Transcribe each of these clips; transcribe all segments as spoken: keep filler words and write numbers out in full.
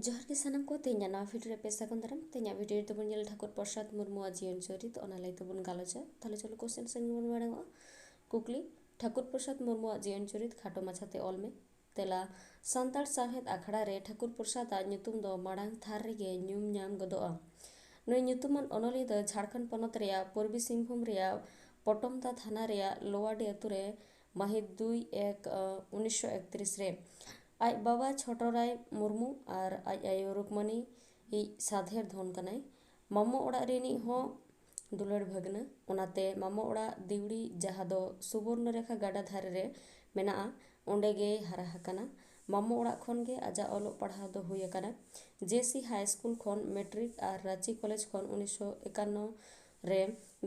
ᱡᱚᱦᱟᱨ ᱜᱮ ᱥᱟᱱᱟᱢ ᱠᱚ, ᱛᱮᱦᱮᱧᱟᱜ ᱱᱟᱣᱟ ᱵᱷᱤᱰᱤᱭᱳ ᱨᱮ ᱯᱮ ᱥᱟᱹᱜᱩᱱ ᱫᱟᱨᱟᱢ᱾ ᱛᱮᱦᱮᱧᱟᱜ ᱵᱷᱤᱰᱤᱭᱳ ᱨᱮᱫᱚ ᱵᱚᱱ ᱧᱮᱞᱟ ᱴᱷᱟᱹᱠᱩᱨ ᱯᱨᱚᱥᱟᱫᱽ ᱢᱩᱨᱢᱩᱣᱟᱜ ᱡᱤᱭᱚᱱ ᱪᱚᱨᱤᱛ, ᱚᱱᱟ ᱞᱟᱹᱭ ᱛᱮᱵᱚᱱ ᱜᱟᱞᱚᱪᱟ᱾ ᱛᱟᱦᱞᱮ ᱪᱚᱞᱚ ᱠᱚᱥᱪᱮᱱ ᱥᱮᱱ ᱵᱚᱱ ᱢᱟᱲᱟᱝᱚᱜᱼᱟ᱾ ᱠᱩᱠᱞᱤ, ᱴᱷᱟᱹᱠᱩᱨ ᱯᱨᱚᱥᱟᱫᱽ ᱢᱩᱨᱢᱩᱣᱟᱜ ᱡᱤᱭᱚᱱ ᱪᱚᱨᱤᱛ ᱠᱷᱟᱴᱚ ᱢᱟᱪᱷᱟᱛᱮ ᱚᱞ ᱢᱮ᱾ ᱛᱮᱞᱟ, ᱥᱟᱱᱛᱟᱲ ᱥᱟᱶᱦᱮᱫ ᱟᱠᱷᱲᱟ ᱨᱮ ᱴᱷᱟᱹᱠᱩᱨ ᱯᱨᱚᱥᱟᱫᱽ ᱟᱜ ᱧᱩᱛᱩᱢ ᱫᱚ ᱢᱟᱲᱟᱝ ᱛᱷᱟᱨ ᱨᱮᱜᱮ ᱧᱩᱢ ᱧᱟᱢ ᱜᱚᱫᱚᱜᱼᱟ᱾ ᱱᱩᱭ ᱧᱩᱛᱩᱢᱟᱱ ᱚᱱᱚᱞᱤᱭᱟᱹ ᱫᱚ ᱡᱷᱟᱲᱠᱷᱚᱸᱰ ᱯᱚᱱᱚᱛ ᱨᱮᱭᱟᱜ ᱯᱩᱨᱵᱤ ᱥᱤᱝᱵᱷᱩᱢ ᱨᱮᱭᱟᱜ ᱯᱚᱴᱚᱢᱫᱟ ᱛᱷᱟᱱᱟ ᱨᱮᱭᱟᱜ ᱞᱳᱣᱟᱰᱤ ᱟᱹᱛᱩ ᱨᱮ ᱢᱟᱹᱦᱤᱛ ᱫᱩᱭ ᱮᱠ, ᱩᱱᱤᱥᱥᱚ ᱮᱠᱛᱨᱤᱥ ᱨᱮ ᱟᱡ ᱵᱟᱵᱟ ᱪᱷᱚᱴᱚᱨᱟᱭ ᱢᱩᱨᱢᱩ ᱟᱨ ᱟᱡ ᱟᱭᱳ ᱨᱩᱠᱢᱟᱱᱤ ᱤᱡ ᱥᱟᱫᱷᱮᱨ ᱫᱷᱚᱱ ᱠᱟᱱᱟᱭ᱾ ᱢᱟᱢᱚ ᱚᱲᱟᱜ ᱨᱤᱱᱤᱡ ᱦᱚᱸ ᱫᱩᱞᱟᱹᱲ ᱵᱷᱟᱹᱜᱽᱱᱟᱹ᱾ ᱚᱱᱟᱛᱮ ᱢᱟᱢᱚ ᱚᱲᱟᱜ ᱫᱤᱣᱲᱤ, ᱡᱟᱦᱟᱸ ᱫᱚ ᱥᱩᱵᱚᱨᱱᱚ ᱨᱮᱠᱷᱟ ᱜᱟᱰᱟ ᱫᱷᱟᱨᱮ ᱨᱮ ᱢᱮᱱᱟᱜᱼᱟ, ᱚᱸᱰᱮ ᱜᱮᱭ ᱦᱟᱨᱟ ᱟᱠᱟᱱᱟ᱾ ᱢᱟᱢᱚ ᱚᱲᱟᱜ ᱠᱷᱚᱱ ᱜᱮ ᱟᱡᱟᱜ ᱚᱞᱚᱜ ᱯᱟᱲᱦᱟᱣ ᱫᱚ ᱦᱩᱭ ᱟᱠᱟᱱᱟ᱾ ᱡᱮ ᱥᱤ ᱦᱟᱭ ᱥᱠᱩᱞ ᱠᱷᱚᱱ ᱢᱮᱴᱨᱤᱠ ᱟᱨ ᱨᱟᱸᱪᱤ ᱠᱚᱞᱮᱡᱽ ᱠᱷᱚᱱ ᱩᱱᱤᱥᱥᱚ ᱮᱠᱟᱱᱱᱚ ᱨᱮ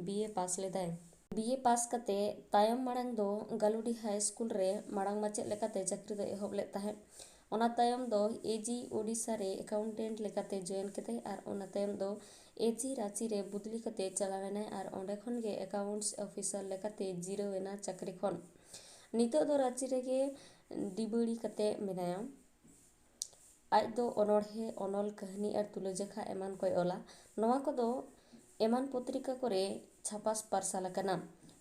ᱵᱤ ᱮ ᱯᱟᱥ ᱞᱮᱫᱟᱭ᱾ ᱵᱤ ᱮ ᱯᱟᱥ ᱠᱟᱛᱮ ᱛᱟᱭᱚᱢ ᱢᱟᱲᱟᱝ ᱫᱚ ᱜᱟᱞᱩᱰᱤ ᱦᱟᱭ ᱥᱠᱩᱞ ᱨᱮ ᱢᱟᱲᱟᱝ ᱢᱟᱪᱮᱫ ᱞᱮᱠᱟᱛᱮ ᱪᱟᱹᱠᱨᱤ ᱫᱚᱭ ᱮᱦᱚᱵ ᱞᱮᱫ ᱛᱟᱦᱮᱸᱫ᱾ ᱚᱱᱟ ᱛᱟᱭᱚᱢ ᱫᱚ ᱮ ᱡᱤ ᱳᱰᱤᱥᱟ ᱨᱮ ᱮᱠᱟᱣᱩᱱᱴᱮᱱᱴ ᱞᱮᱠᱟᱛᱮ ᱡᱚᱭᱮᱱ ᱠᱮᱫᱟᱭ ᱟᱨ ᱚᱱᱟ ᱛᱟᱭᱚᱢ ᱫᱚ ᱮ ᱡᱤ ᱨᱟᱸᱪᱤ ᱨᱮ ᱵᱚᱫᱞᱤ ᱠᱟᱛᱮ ᱪᱟᱞᱟᱣ ᱮᱱᱟᱭ ᱟᱨ ᱚᱸᱰᱮ ᱠᱷᱚᱱ ᱜᱮ ᱮᱠᱟᱣᱩᱱᱴᱥ ᱚᱯᱷᱤᱥᱟᱨ ᱞᱮᱠᱟᱛᱮ ᱡᱤᱨᱟᱹᱣ ᱮᱱᱟ ᱪᱟᱹᱠᱨᱤ ᱠᱷᱚᱱ᱾ ᱱᱤᱛᱚᱜ ᱫᱚ ᱨᱟᱸᱪᱤ ᱨᱮᱜᱮ ᱰᱤᱵᱟᱹᱲᱤ ᱠᱟᱛᱮ ᱢᱮᱱᱟᱭᱟ᱾ ᱟᱡ ᱫᱚ ᱚᱱᱚᱬᱦᱮ, ᱚᱱᱚᱞ, ᱠᱟᱹᱦᱱᱤ ᱟᱨ ᱛᱩᱞᱟᱹᱡᱚᱠᱷᱟ ᱮᱢᱟᱱ ᱠᱚᱭ ᱚᱞᱟ᱾ ᱱᱚᱣᱟ ᱠᱚᱫᱚ ᱮᱢᱟᱱ ᱯᱚᱛᱨᱤᱠᱟ ᱠᱚᱨᱮ ᱪᱷᱟᱯᱟ ᱯᱟᱨᱥᱟᱞ ᱟᱠᱟᱱᱟ᱾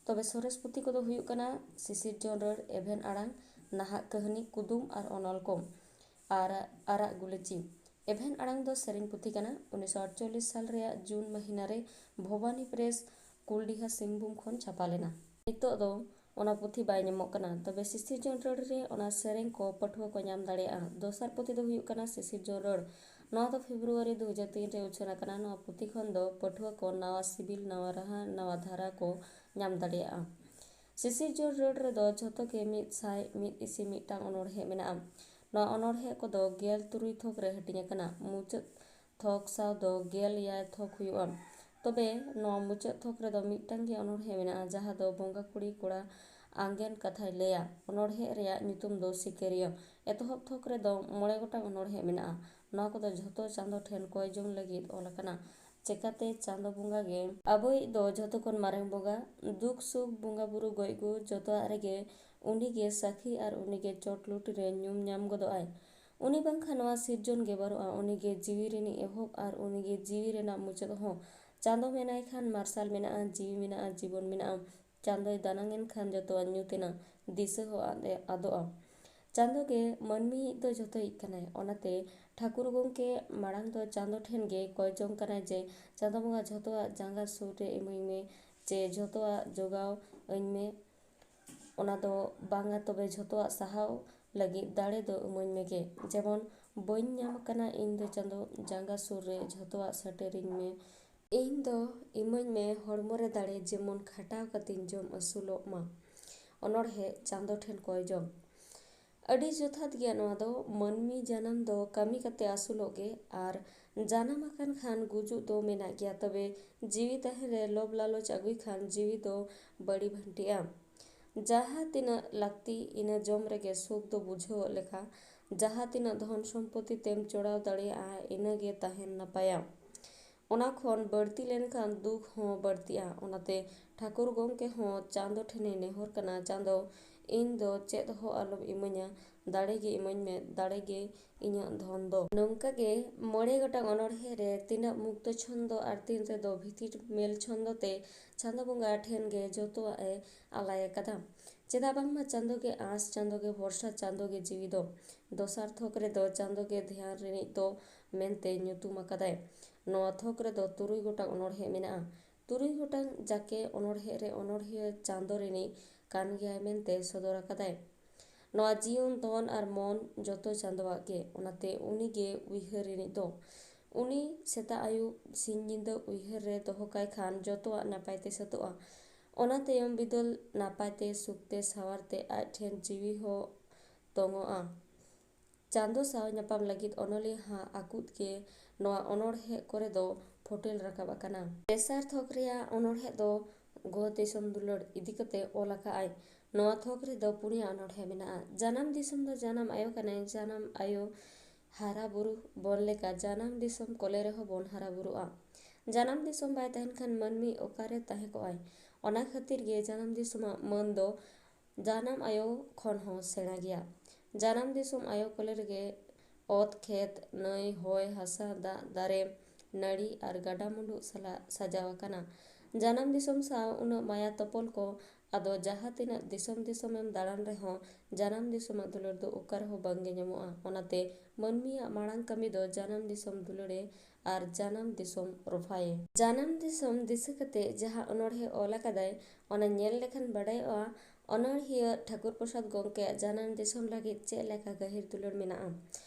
ᱛᱚᱵᱮ ᱥᱚᱨᱮᱥ ᱯᱩᱛᱷᱤ ᱠᱚᱫᱚ ᱦᱩᱭᱩᱜ ᱠᱟᱱᱟ ᱥᱤᱥᱤᱨ ᱡᱚᱱᱨᱟᱹᱲ, ᱮᱵᱷᱮᱱ ᱟᱲᱟᱝ, ᱱᱟᱦᱟᱜ ᱠᱟᱹᱦᱱᱤ, ᱠᱩᱫᱩᱢ ᱟᱨ ᱚᱱᱚᱞ ᱠᱚ, ᱟᱨ ᱟᱨᱟᱜ ᱜᱩᱞᱟᱹᱪᱤ᱾ ᱮᱵᱷᱮᱱ ᱟᱲᱟᱝ ᱫᱚ ᱥᱮᱨᱮᱧ ᱯᱩᱛᱷᱤ ᱠᱟᱱᱟ᱾ ᱩᱱᱤᱥᱥᱚ ᱟᱴᱪᱚᱞᱞᱤᱥ ᱥᱟᱞ ᱨᱮᱭᱟᱜ ᱡᱩᱱ ᱢᱟᱹᱦᱤᱱᱟ ᱨᱮ ᱵᱷᱚᱵᱟᱱᱤ ᱯᱨᱮᱥ, ᱠᱩᱞᱰᱤᱦᱟ, ᱥᱤᱝᱵᱷᱩᱢ ᱠᱷᱚᱱ ᱪᱷᱟᱯᱟ ᱞᱮᱱᱟ᱾ ᱱᱤᱛᱚᱜ ᱫᱚ ᱚᱱᱟ ᱯᱩᱛᱷᱤ ᱵᱟᱭ ᱧᱟᱢᱚᱜ ᱠᱟᱱᱟ᱾ ᱛᱚᱵᱮ ᱥᱤᱥᱤᱨ ᱡᱚᱱᱨᱟᱹᱲ ᱨᱮ ᱚᱱᱟ ᱥᱮᱨᱮᱧ ᱠᱚ ᱯᱟᱹᱴᱷᱩᱣᱟᱹ ᱠᱚ ᱧᱟᱢ ᱫᱟᱲᱮᱭᱟᱜᱼᱟ᱾ ᱫᱚᱥᱟᱨ ᱯᱩᱛᱷᱤ ᱫᱚ ᱦᱩᱭᱩᱜ ᱠᱟᱱᱟ ᱥᱤᱥᱤᱨ ᱡᱚᱱᱨᱟᱹᱲ᱾ ᱱᱚᱣᱟ ᱫᱚ ᱯᱷᱮᱵᱽᱨᱩᱣᱟᱨᱤ ᱫᱩ ᱦᱟᱡᱟᱨ ᱛᱤᱱ ᱨᱮ ᱩᱪᱷᱟᱹᱱ ᱟᱠᱟᱱᱟ᱾ ᱱᱚᱣᱟ ᱯᱩᱛᱷᱤ ᱠᱷᱚᱱ ᱫᱚ ᱯᱟᱹᱴᱷᱩᱣᱟᱹ ᱠᱚ ᱱᱟᱣᱟ ᱥᱤᱵᱤᱞ, ᱱᱟᱣᱟ ᱨᱟᱦᱟ, ᱱᱟᱣᱟ ᱫᱷᱟᱨᱟ ᱠᱚ ᱧᱟᱢ ᱫᱟᱲᱮᱭᱟᱜᱼᱟ᱾ ᱥᱤᱥᱤᱨ ᱡᱚᱱᱨᱟᱹᱲ ᱨᱮᱫᱚ ᱡᱷᱚᱛᱚ ᱜᱮ ᱢᱤᱫ ᱥᱟᱭ ᱢᱤᱫ ᱤᱥᱤ ᱢᱤᱫᱴᱟᱝ ᱚᱱᱚᱬᱦᱮ ᱢᱮᱱᱟᱜᱼᱟ᱾ ᱱᱚᱣᱟ ᱚᱱᱚᱬᱦᱮ ᱠᱚᱫᱚ ᱜᱮᱞ ᱛᱩᱨᱩᱭ ᱛᱷᱚᱠ ᱨᱮ ᱦᱟᱹᱴᱤᱧ ᱟᱠᱟᱱᱟ᱾ ᱢᱩᱪᱟᱹᱫ ᱛᱷᱚᱠ ᱥᱟᱶ ᱫᱚ ᱜᱮᱞ ᱮᱭᱟᱭ ᱛᱷᱚᱠ ᱦᱩᱭᱩᱜᱼᱟ᱾ ᱛᱚᱵᱮ ᱱᱚᱣᱟ ᱢᱩᱪᱟᱹᱫ ᱛᱷᱚᱠ ᱨᱮᱫᱚ ᱢᱤᱫᱴᱟᱝ ᱜᱮ ᱚᱱᱚᱬᱦᱮ ᱢᱮᱱᱟᱜᱼᱟ, ᱡᱟᱦᱟᱸ ᱫᱚ ᱵᱚᱸᱜᱟ ᱠᱩᱲᱤ ᱠᱚᱲᱟ ᱟᱝᱜᱮᱱ ᱠᱟᱛᱷᱟᱭ ᱞᱟᱹᱭᱟ᱾ ᱚᱱᱚᱬᱦᱮ ᱨᱮᱭᱟᱜ ᱧᱩᱛᱩᱢ ᱫᱚ ᱥᱤᱠᱟᱹᱨᱤᱭᱟᱹ᱾ ᱮᱛᱚᱦᱚᱵ ᱛᱷᱚᱠ ᱨᱮᱫᱚ ᱢᱚᱬᱮ ᱜᱚᱴᱟᱝ ᱚᱱᱚᱬᱦᱮ ᱢᱮᱱᱟᱜᱼᱟ᱾ ᱱᱚᱣᱟ ᱠᱚᱫᱚ ᱡᱷᱚᱛᱚ ᱪᱟᱸᱫᱚ ᱴᱷᱮᱱ ᱠᱚᱭ ᱡᱚᱝ ᱞᱟᱹᱜᱤᱫ ᱚᱞ ᱟᱠᱟᱱᱟ᱾ ᱪᱮᱠᱟᱛᱮ ᱪᱟᱸᱫᱚ ᱵᱚᱸᱜᱟ ᱜᱮ ᱟᱵᱚᱭᱤᱡ ᱫᱚ ᱡᱷᱚᱛᱚ ᱠᱷᱚᱱ ᱢᱟᱨᱟᱝ ᱵᱚᱸᱜᱟ? ᱫᱩᱠ ᱥᱩᱠ, ᱵᱚᱸᱜᱟ ᱵᱩᱨᱩ, ᱜᱚᱡ ᱜᱩᱨ, ᱡᱷᱚᱛᱚᱣᱟᱜ ᱨᱮᱜᱮ ᱩᱱᱤᱜᱮ ᱥᱟᱹᱠᱷᱤ ᱟᱨ ᱩᱱᱤᱜᱮ ᱪᱚᱴ ᱞᱩᱴᱤ ᱨᱮ ᱧᱩᱢ ᱧᱟᱢ ᱜᱚᱫᱚᱜᱼᱟᱭ᱾ ᱩᱱᱤ ᱵᱟᱝᱠᱷᱟᱱ ᱱᱚᱣᱟ ᱥᱤᱨᱡᱚᱱ ᱜᱮ ᱵᱟᱹᱱᱩᱜᱼᱟ᱾ ᱩᱱᱤ ᱜᱮ ᱡᱤᱣᱤ ᱨᱤᱱᱤᱡ ᱮᱦᱚᱵ ᱟᱨ ᱩᱱᱤ ᱜᱮ ᱡᱤᱣᱤ ᱨᱮᱱᱟᱜ ᱢᱩᱪᱟᱹᱫ ᱦᱚᱸ᱾ ᱪᱟᱸᱫᱚ ᱢᱮᱱᱟᱭ ᱠᱷᱟᱱ ᱢᱟᱨᱥᱟᱞ ᱢᱮᱱᱟᱜᱼᱟ, ᱡᱤᱣᱤ ᱢᱮᱱᱟᱜᱼᱟ, ᱡᱤᱵᱚᱱ ᱢᱮᱱᱟᱜᱼᱟ᱾ ᱪᱟᱸᱫᱚᱭ ᱫᱟᱱᱟᱝ ᱮᱱ ᱠᱷᱟᱱ ᱡᱚᱛᱚᱣᱟᱜ ᱧᱩᱛ ᱮᱱᱟ, ᱫᱤᱥᱟᱹ ᱦᱚᱸ ᱟᱫ ᱮ ᱟᱫᱚᱜᱼᱟ᱾ ᱪᱟᱸᱫᱚ ᱜᱮ ᱢᱟᱹᱱᱢᱤᱭᱤᱡ ᱫᱚ ᱡᱚᱛᱚᱭᱤᱡ ᱠᱟᱱᱟᱭ᱾ ᱚᱱᱟᱛᱮ ᱴᱷᱟᱹᱠᱩᱨ ᱜᱚᱢᱠᱮ ᱢᱟᱲᱟᱝ ᱫᱚ ᱪᱟᱸᱫᱚ ᱴᱷᱮᱱ ᱜᱮ ᱠᱚᱭ ᱡᱚᱝ ᱠᱟᱱᱟᱭ ᱡᱮ, ᱪᱟᱸᱫᱚ ᱵᱚᱸᱜᱟ, ᱡᱷᱚᱛᱚᱣᱟᱜ ᱡᱟᱸᱜᱟ ᱥᱩᱨ ᱨᱮ ᱤᱢᱟᱹᱧ ᱢᱮ, ᱪᱮ ᱡᱷᱚᱛᱚᱣᱟᱜ ᱡᱚᱜᱟᱣ ᱟᱹᱧ ᱢᱮ᱾ ᱚᱱᱟ ᱫᱚ ᱵᱟᱝᱟ, ᱛᱚᱵᱮ ᱡᱷᱚᱛᱚᱣᱟᱜ ᱥᱟᱦᱟᱣ ᱞᱟᱹᱜᱤᱫ ᱫᱟᱲᱮ ᱫᱚ ᱤᱢᱟᱹᱧ ᱢᱮᱜᱮ᱾ ᱡᱮᱢᱚᱱ ᱵᱟᱹᱧ ᱧᱟᱢ ᱟᱠᱟᱱᱟ ᱤᱧ ᱫᱚ ᱪᱟᱸᱫᱚ, ᱡᱟᱸᱜᱟ ᱥᱩᱨ ᱨᱮ ᱡᱷᱚᱛᱚᱣᱟᱜ ᱥᱮᱴᱮᱨᱤᱧ ᱢᱮ᱾ ᱤᱧ ᱫᱚ ᱤᱢᱟᱹᱧ ᱢᱮ ᱦᱚᱲᱢᱚ ᱨᱮ ᱫᱟᱲᱮ, ᱡᱮᱢᱚᱱ ᱠᱷᱟᱴᱟᱣ ᱠᱟᱛᱮᱧ ᱡᱚᱢ ᱟᱹᱥᱩᱞᱚᱜ ᱢᱟ᱾ ᱚᱱᱚᱬᱦᱮ ᱪᱟᱸᱫᱚ ᱴᱷᱮᱱ ᱠᱚᱭ ᱡᱚᱝ᱾ ᱟᱹᱰᱤ ᱡᱚᱛᱷᱟᱛ ᱜᱮᱭᱟ ᱱᱚᱣᱟ ᱫᱚ᱾ ᱢᱟᱹᱱᱢᱤ ᱡᱟᱱᱟᱢ ᱫᱚ ᱠᱟᱹᱢᱤ ᱠᱟᱛᱮ ᱟᱹᱥᱩᱞᱚᱜ ᱜᱮ, ᱟᱨ ᱡᱟᱱᱟᱢ ᱟᱠᱟᱱ ᱠᱷᱟᱱ ᱜᱩᱡᱩᱜ ᱫᱚ ᱢᱮᱱᱟᱜ ᱜᱮᱭᱟ᱾ ᱛᱚᱵᱮ ᱡᱤᱣᱤ ᱛᱟᱦᱮᱸ ᱨᱮ ᱞᱳᱵᱷ ᱞᱟᱞᱚᱪ ᱟᱹᱜᱩᱭ ᱠᱷᱟᱱ ᱡᱤᱣᱤ ᱫᱚ ᱵᱟᱹᱲᱤ ᱵᱷᱟᱹᱱᱴᱤᱜᱼᱟ᱾ ᱡᱟᱦᱟᱸ ᱛᱤᱱᱟᱹᱜ ᱞᱟᱹᱠᱛᱤ ᱤᱱᱟᱹ ᱡᱚᱢ ᱨᱮᱜᱮ ᱥᱩᱠ ᱫᱚ ᱵᱩᱡᱷᱟᱹᱣᱚᱜ ᱞᱮᱠᱟ, ᱡᱟᱦᱟᱸ ᱛᱤᱱᱟᱹᱜ ᱫᱷᱚᱱ ᱥᱚᱢᱯᱚᱛᱤ ᱛᱮᱢ ᱪᱚᱲᱟᱣ ᱫᱟᱲᱮᱭᱟᱜᱼᱟ, ᱤᱱᱟᱹ ᱜᱮ ᱛᱟᱦᱮᱱ ᱱᱟᱯᱟᱭᱟ᱾ ᱚᱱᱟ ᱠᱷᱚᱱ ᱵᱟᱹᱲᱛᱤ ᱞᱮᱱᱠᱷᱟᱱ ᱫᱩᱠ ᱦᱚᱸ ᱵᱟᱹᱲᱛᱤᱜᱼᱟ᱾ ᱚᱱᱟᱛᱮ ᱴᱷᱟᱹᱠᱩᱨ ᱜᱚᱢᱠᱮ ᱦᱚᱸ ᱪᱟᱸᱫᱚ ᱴᱷᱮᱱᱮ ᱱᱮᱦᱚᱨ ᱠᱟᱱᱟ, ᱪᱟᱸᱫᱚ, ᱤᱧ ᱫᱚ ᱪᱮᱫ ᱦᱚᱸ ᱟᱞᱚᱢ ᱤᱢᱟᱹᱧᱟ, ᱫᱟᱲᱮ ᱜᱮ ᱤᱢᱟᱹᱧ ᱢᱮ, ᱫᱟᱲᱮ ᱜᱮ ᱤᱧᱟᱹᱜ ᱫᱷᱚᱱ ᱫᱚ᱾ ᱱᱚᱝᱠᱟ ᱜᱮ ᱢᱚᱬᱮ ᱜᱚᱴᱟᱝ ᱚᱱᱚᱬᱦᱮ ᱨᱮ ᱛᱤᱱᱟᱹᱜ ᱢᱩᱠᱛᱚ ᱪᱷᱚᱱᱫᱚ ᱟᱨ ᱛᱤᱱ ᱨᱮᱫᱚ ᱵᱷᱤᱛᱤᱨ ᱢᱮᱞ ᱪᱷᱚᱱᱫᱚ ᱛᱮ ᱪᱟᱸᱫᱚ ᱵᱚᱸᱜᱟ ᱴᱷᱮᱱ ᱜᱮ ᱡᱚᱛᱚᱣᱟᱜ ᱮ ᱟᱞᱟᱭ ᱟᱠᱟᱫᱟ᱾ ᱪᱮᱫᱟᱜ ᱵᱟᱝᱢᱟ ᱪᱟᱸᱫᱚ ᱜᱮ ᱟᱸᱥ, ᱪᱟᱸᱫᱚ ᱜᱮ ᱵᱷᱚᱨᱥᱟ, ᱪᱟᱸᱫᱚ ᱜᱮ ᱡᱤᱣᱤ ᱫᱚ᱾ ᱫᱚᱥᱟᱨ ᱛᱷᱚᱠ ᱨᱮᱫᱚ ᱪᱟᱸᱫᱚ ᱜᱮ ᱫᱷᱮᱭᱟᱱ ᱨᱤᱱᱤᱡ ᱫᱚ ᱢᱮᱱᱛᱮ ᱧᱩᱛᱩᱢ ᱟᱠᱟᱫᱟᱭ᱾ ᱱᱚᱣᱟ ᱛᱷᱚᱠ ᱨᱮᱫᱚ ᱛᱩᱨᱩᱭ ᱜᱚᱴᱟᱝ ᱚᱱᱚᱬᱦᱮ ᱢᱮᱱᱟᱜᱼᱟ᱾ ᱛᱩᱨᱩᱭ ᱜᱚᱴᱟᱝ ᱡᱟᱠᱮ ᱚᱱᱚᱬᱦᱮ ᱨᱮ ᱚᱱᱚᱬᱦᱤᱭᱟᱹ ᱪᱟᱸᱫᱚ ᱨᱤᱱᱤᱡ ᱠᱟᱱ ᱜᱮᱭᱟᱭ ᱢᱮᱱᱛᱮ ᱥᱚᱫᱚᱨ ᱟᱠᱟᱫᱟᱭ᱾ ᱱᱚᱣᱟ ᱡᱤᱭᱚᱱ, ᱫᱷᱚᱱ ᱟᱨ ᱢᱚᱱ ᱡᱚᱛᱚ ᱪᱟᱸᱫᱚᱣᱟᱜ ᱜᱮ, ᱚᱱᱟᱛᱮ ᱩᱱᱤ ᱜᱮ ᱩᱭᱦᱟᱹᱨ ᱨᱤᱱᱤᱡ ᱫᱚ᱾ ᱩᱱᱤ ᱥᱮᱛᱟᱜ ᱟᱹᱭᱩᱵ ᱥᱤᱧ ᱧᱤᱫᱟᱹ ᱩᱭᱦᱟᱹᱨ ᱨᱮ ᱫᱚᱦᱚ ᱠᱟᱭ ᱠᱷᱟᱱ ᱡᱚᱛᱚᱣᱟᱜ ᱱᱟᱯᱟᱭ ᱛᱮ ᱥᱟᱹᱛᱚᱜᱼᱟ᱾ ᱚᱱᱟ ᱛᱟᱭᱚᱢ ᱵᱤᱫᱟᱹᱞ ᱱᱟᱯᱟᱭ ᱛᱮ ᱥᱩᱠ ᱛᱮ ᱥᱟᱶᱟᱨ ᱛᱮ ᱟᱡ ᱴᱷᱮᱱ ᱡᱤᱣᱤ ᱦᱚᱸ ᱛᱚᱝᱚᱜᱼᱟ᱾ ᱪᱟᱸᱫᱚ ᱥᱟᱶ ᱧᱟᱯᱟᱢ ᱞᱟᱹᱜᱤᱫ ᱚᱱᱚᱞᱤᱭᱟᱹ ᱦᱟᱜ ᱟᱹᱠᱩᱛ ᱜᱮ ᱱᱚᱣᱟ ᱚᱱᱚᱬᱦᱮ ᱠᱚᱨᱮ ᱫᱚ ᱯᱷᱚᱴᱮᱞ ᱨᱟᱠᱟᱵ ᱟᱠᱟᱱᱟ᱾ ᱛᱮᱥᱟᱨ ᱛᱷᱚᱠ ᱨᱮᱭᱟᱜ ᱚᱱᱚᱬᱦᱮ ᱫᱚ ᱜᱚ ᱫᱤᱥᱚᱢ ᱫᱩᱞᱟᱹᱲ ᱤᱫᱤ ᱠᱟᱛᱮ ᱚᱞ ᱟᱠᱟᱫ ᱟᱭ᱾ ᱱᱚᱣᱟ ᱛᱷᱚᱠ ᱨᱮᱫᱚ ᱯᱩᱱᱭᱟ ᱚᱱᱚᱬᱦᱮ ᱢᱮᱱᱟᱜᱼᱟ᱾ ᱡᱟᱱᱟᱢ ᱫᱤᱥᱚᱢ ᱫᱚ ᱡᱟᱱᱟᱢ ᱟᱭᱳ ᱠᱟᱱᱟᱭ᱾ ᱡᱟᱱᱟᱢ ᱟᱭᱳ ᱦᱟᱨᱟ ᱵᱩᱨᱩ ᱵᱚᱱ ᱞᱮᱠᱟ ᱡᱟᱱᱟᱢ ᱫᱤᱥᱚᱢ ᱠᱚᱞᱮ ᱨᱮᱦᱚᱸ ᱵᱚᱱ ᱦᱟᱨᱟ ᱵᱩᱨᱩᱜᱼᱟ᱾ ᱡᱟᱱᱟᱢ ᱫᱤᱥᱚᱢ ᱵᱟᱭ ᱛᱟᱦᱮᱱ ᱠᱷᱟᱱ ᱢᱟᱹᱱᱢᱤ ᱚᱠᱟᱨᱮ ᱛᱟᱦᱮᱸ ᱠᱚᱜᱼᱟᱭ? ᱚᱱᱟ ᱠᱷᱟᱹᱛᱤᱨ ᱜᱮ ᱡᱟᱱᱟᱢ ᱫᱤᱥᱚᱢᱟᱜ ᱢᱟᱹᱱ ᱫᱚ ᱡᱟᱱᱟᱢ ᱟᱭᱳ ᱠᱷᱚᱱ ᱦᱚᱸ ᱥᱮᱬᱟ ᱜᱮᱭᱟ᱾ ᱡᱟᱱᱟᱢ ᱫᱤᱥᱚᱢ ᱟᱭᱳ ᱠᱚᱞᱮ ᱨᱮᱜᱮ ᱚᱛ ᱠᱷᱮᱛ, ᱱᱟᱹᱭ, ᱦᱚᱭ, ᱦᱟᱥᱟ, ᱫᱟᱜ, ᱫᱟᱨᱮ, ᱱᱟᱹᱲᱤ ᱟᱨ ᱜᱟᱰᱟ ᱢᱩᱰᱩᱜ ᱥᱟᱞᱟᱜ ᱥᱟᱡᱟᱣ ᱟᱠᱟᱱᱟ᱾ ᱡᱟᱱᱟᱢ ᱫᱤᱥᱚᱢ ᱥᱟᱶ ᱩᱱᱟᱹᱜ ᱢᱟᱭᱟ ᱛᱚᱯᱚᱞ ᱠᱚ, ᱟᱫᱚ ᱡᱟᱦᱟᱸ ᱛᱤᱱᱟᱹᱜ ᱫᱤᱥᱚᱢ ᱫᱤᱥᱚᱢᱮᱢ ᱫᱟᱬᱟᱱ ᱨᱮᱦᱚᱸ, ᱡᱟᱱᱟᱢ ᱫᱤᱥᱚᱢᱟᱜ ᱫᱩᱞᱟᱹᱲ ᱫᱚ ᱚᱠᱟ ᱨᱮᱦᱚᱸ ᱵᱟᱝᱜᱮ ᱧᱟᱢᱚᱜᱼᱟ᱾ ᱚᱱᱟᱛᱮ ᱢᱟᱹᱱᱢᱤᱭᱟᱜ ᱢᱟᱲᱟᱝ ᱠᱟᱹᱢᱤ ᱫᱚ ᱡᱟᱱᱟᱢ ᱫᱤᱥᱚᱢ ᱫᱩᱞᱟᱹᱲᱮ ᱟᱨ ᱡᱟᱱᱟᱢ ᱫᱤᱥᱚᱢ ᱨᱚᱯᱷᱟᱭᱮ᱾ ᱡᱟᱱᱟᱢ ᱫᱤᱥᱚᱢ ᱫᱤᱥᱟᱹ ᱠᱟᱛᱮ ᱡᱟᱦᱟᱸ ᱚᱱᱚᱬᱦᱮ ᱚᱞ ᱟᱠᱟᱫᱟᱭ, ᱚᱱᱟ ᱧᱮᱞ ᱞᱮᱠᱷᱟᱱ ᱵᱟᱰᱟᱭᱚᱜᱼᱟ, ᱚᱱᱚᱬᱦᱤᱭᱟᱹ ᱴᱷᱟᱹᱠᱩᱨ ᱯᱨᱚᱥᱟᱫᱽ ᱜᱚᱢᱠᱮᱭᱟᱜ ᱡᱟᱱᱟᱢ ᱫᱤᱥᱚᱢ ᱞᱟᱹᱜᱤᱫ ᱪᱮᱫ ᱞᱮᱠᱟ ᱜᱟᱹᱦᱤᱨ ᱫᱩᱞᱟᱹᱲ ᱢᱮᱱᱟᱜᱼᱟ᱾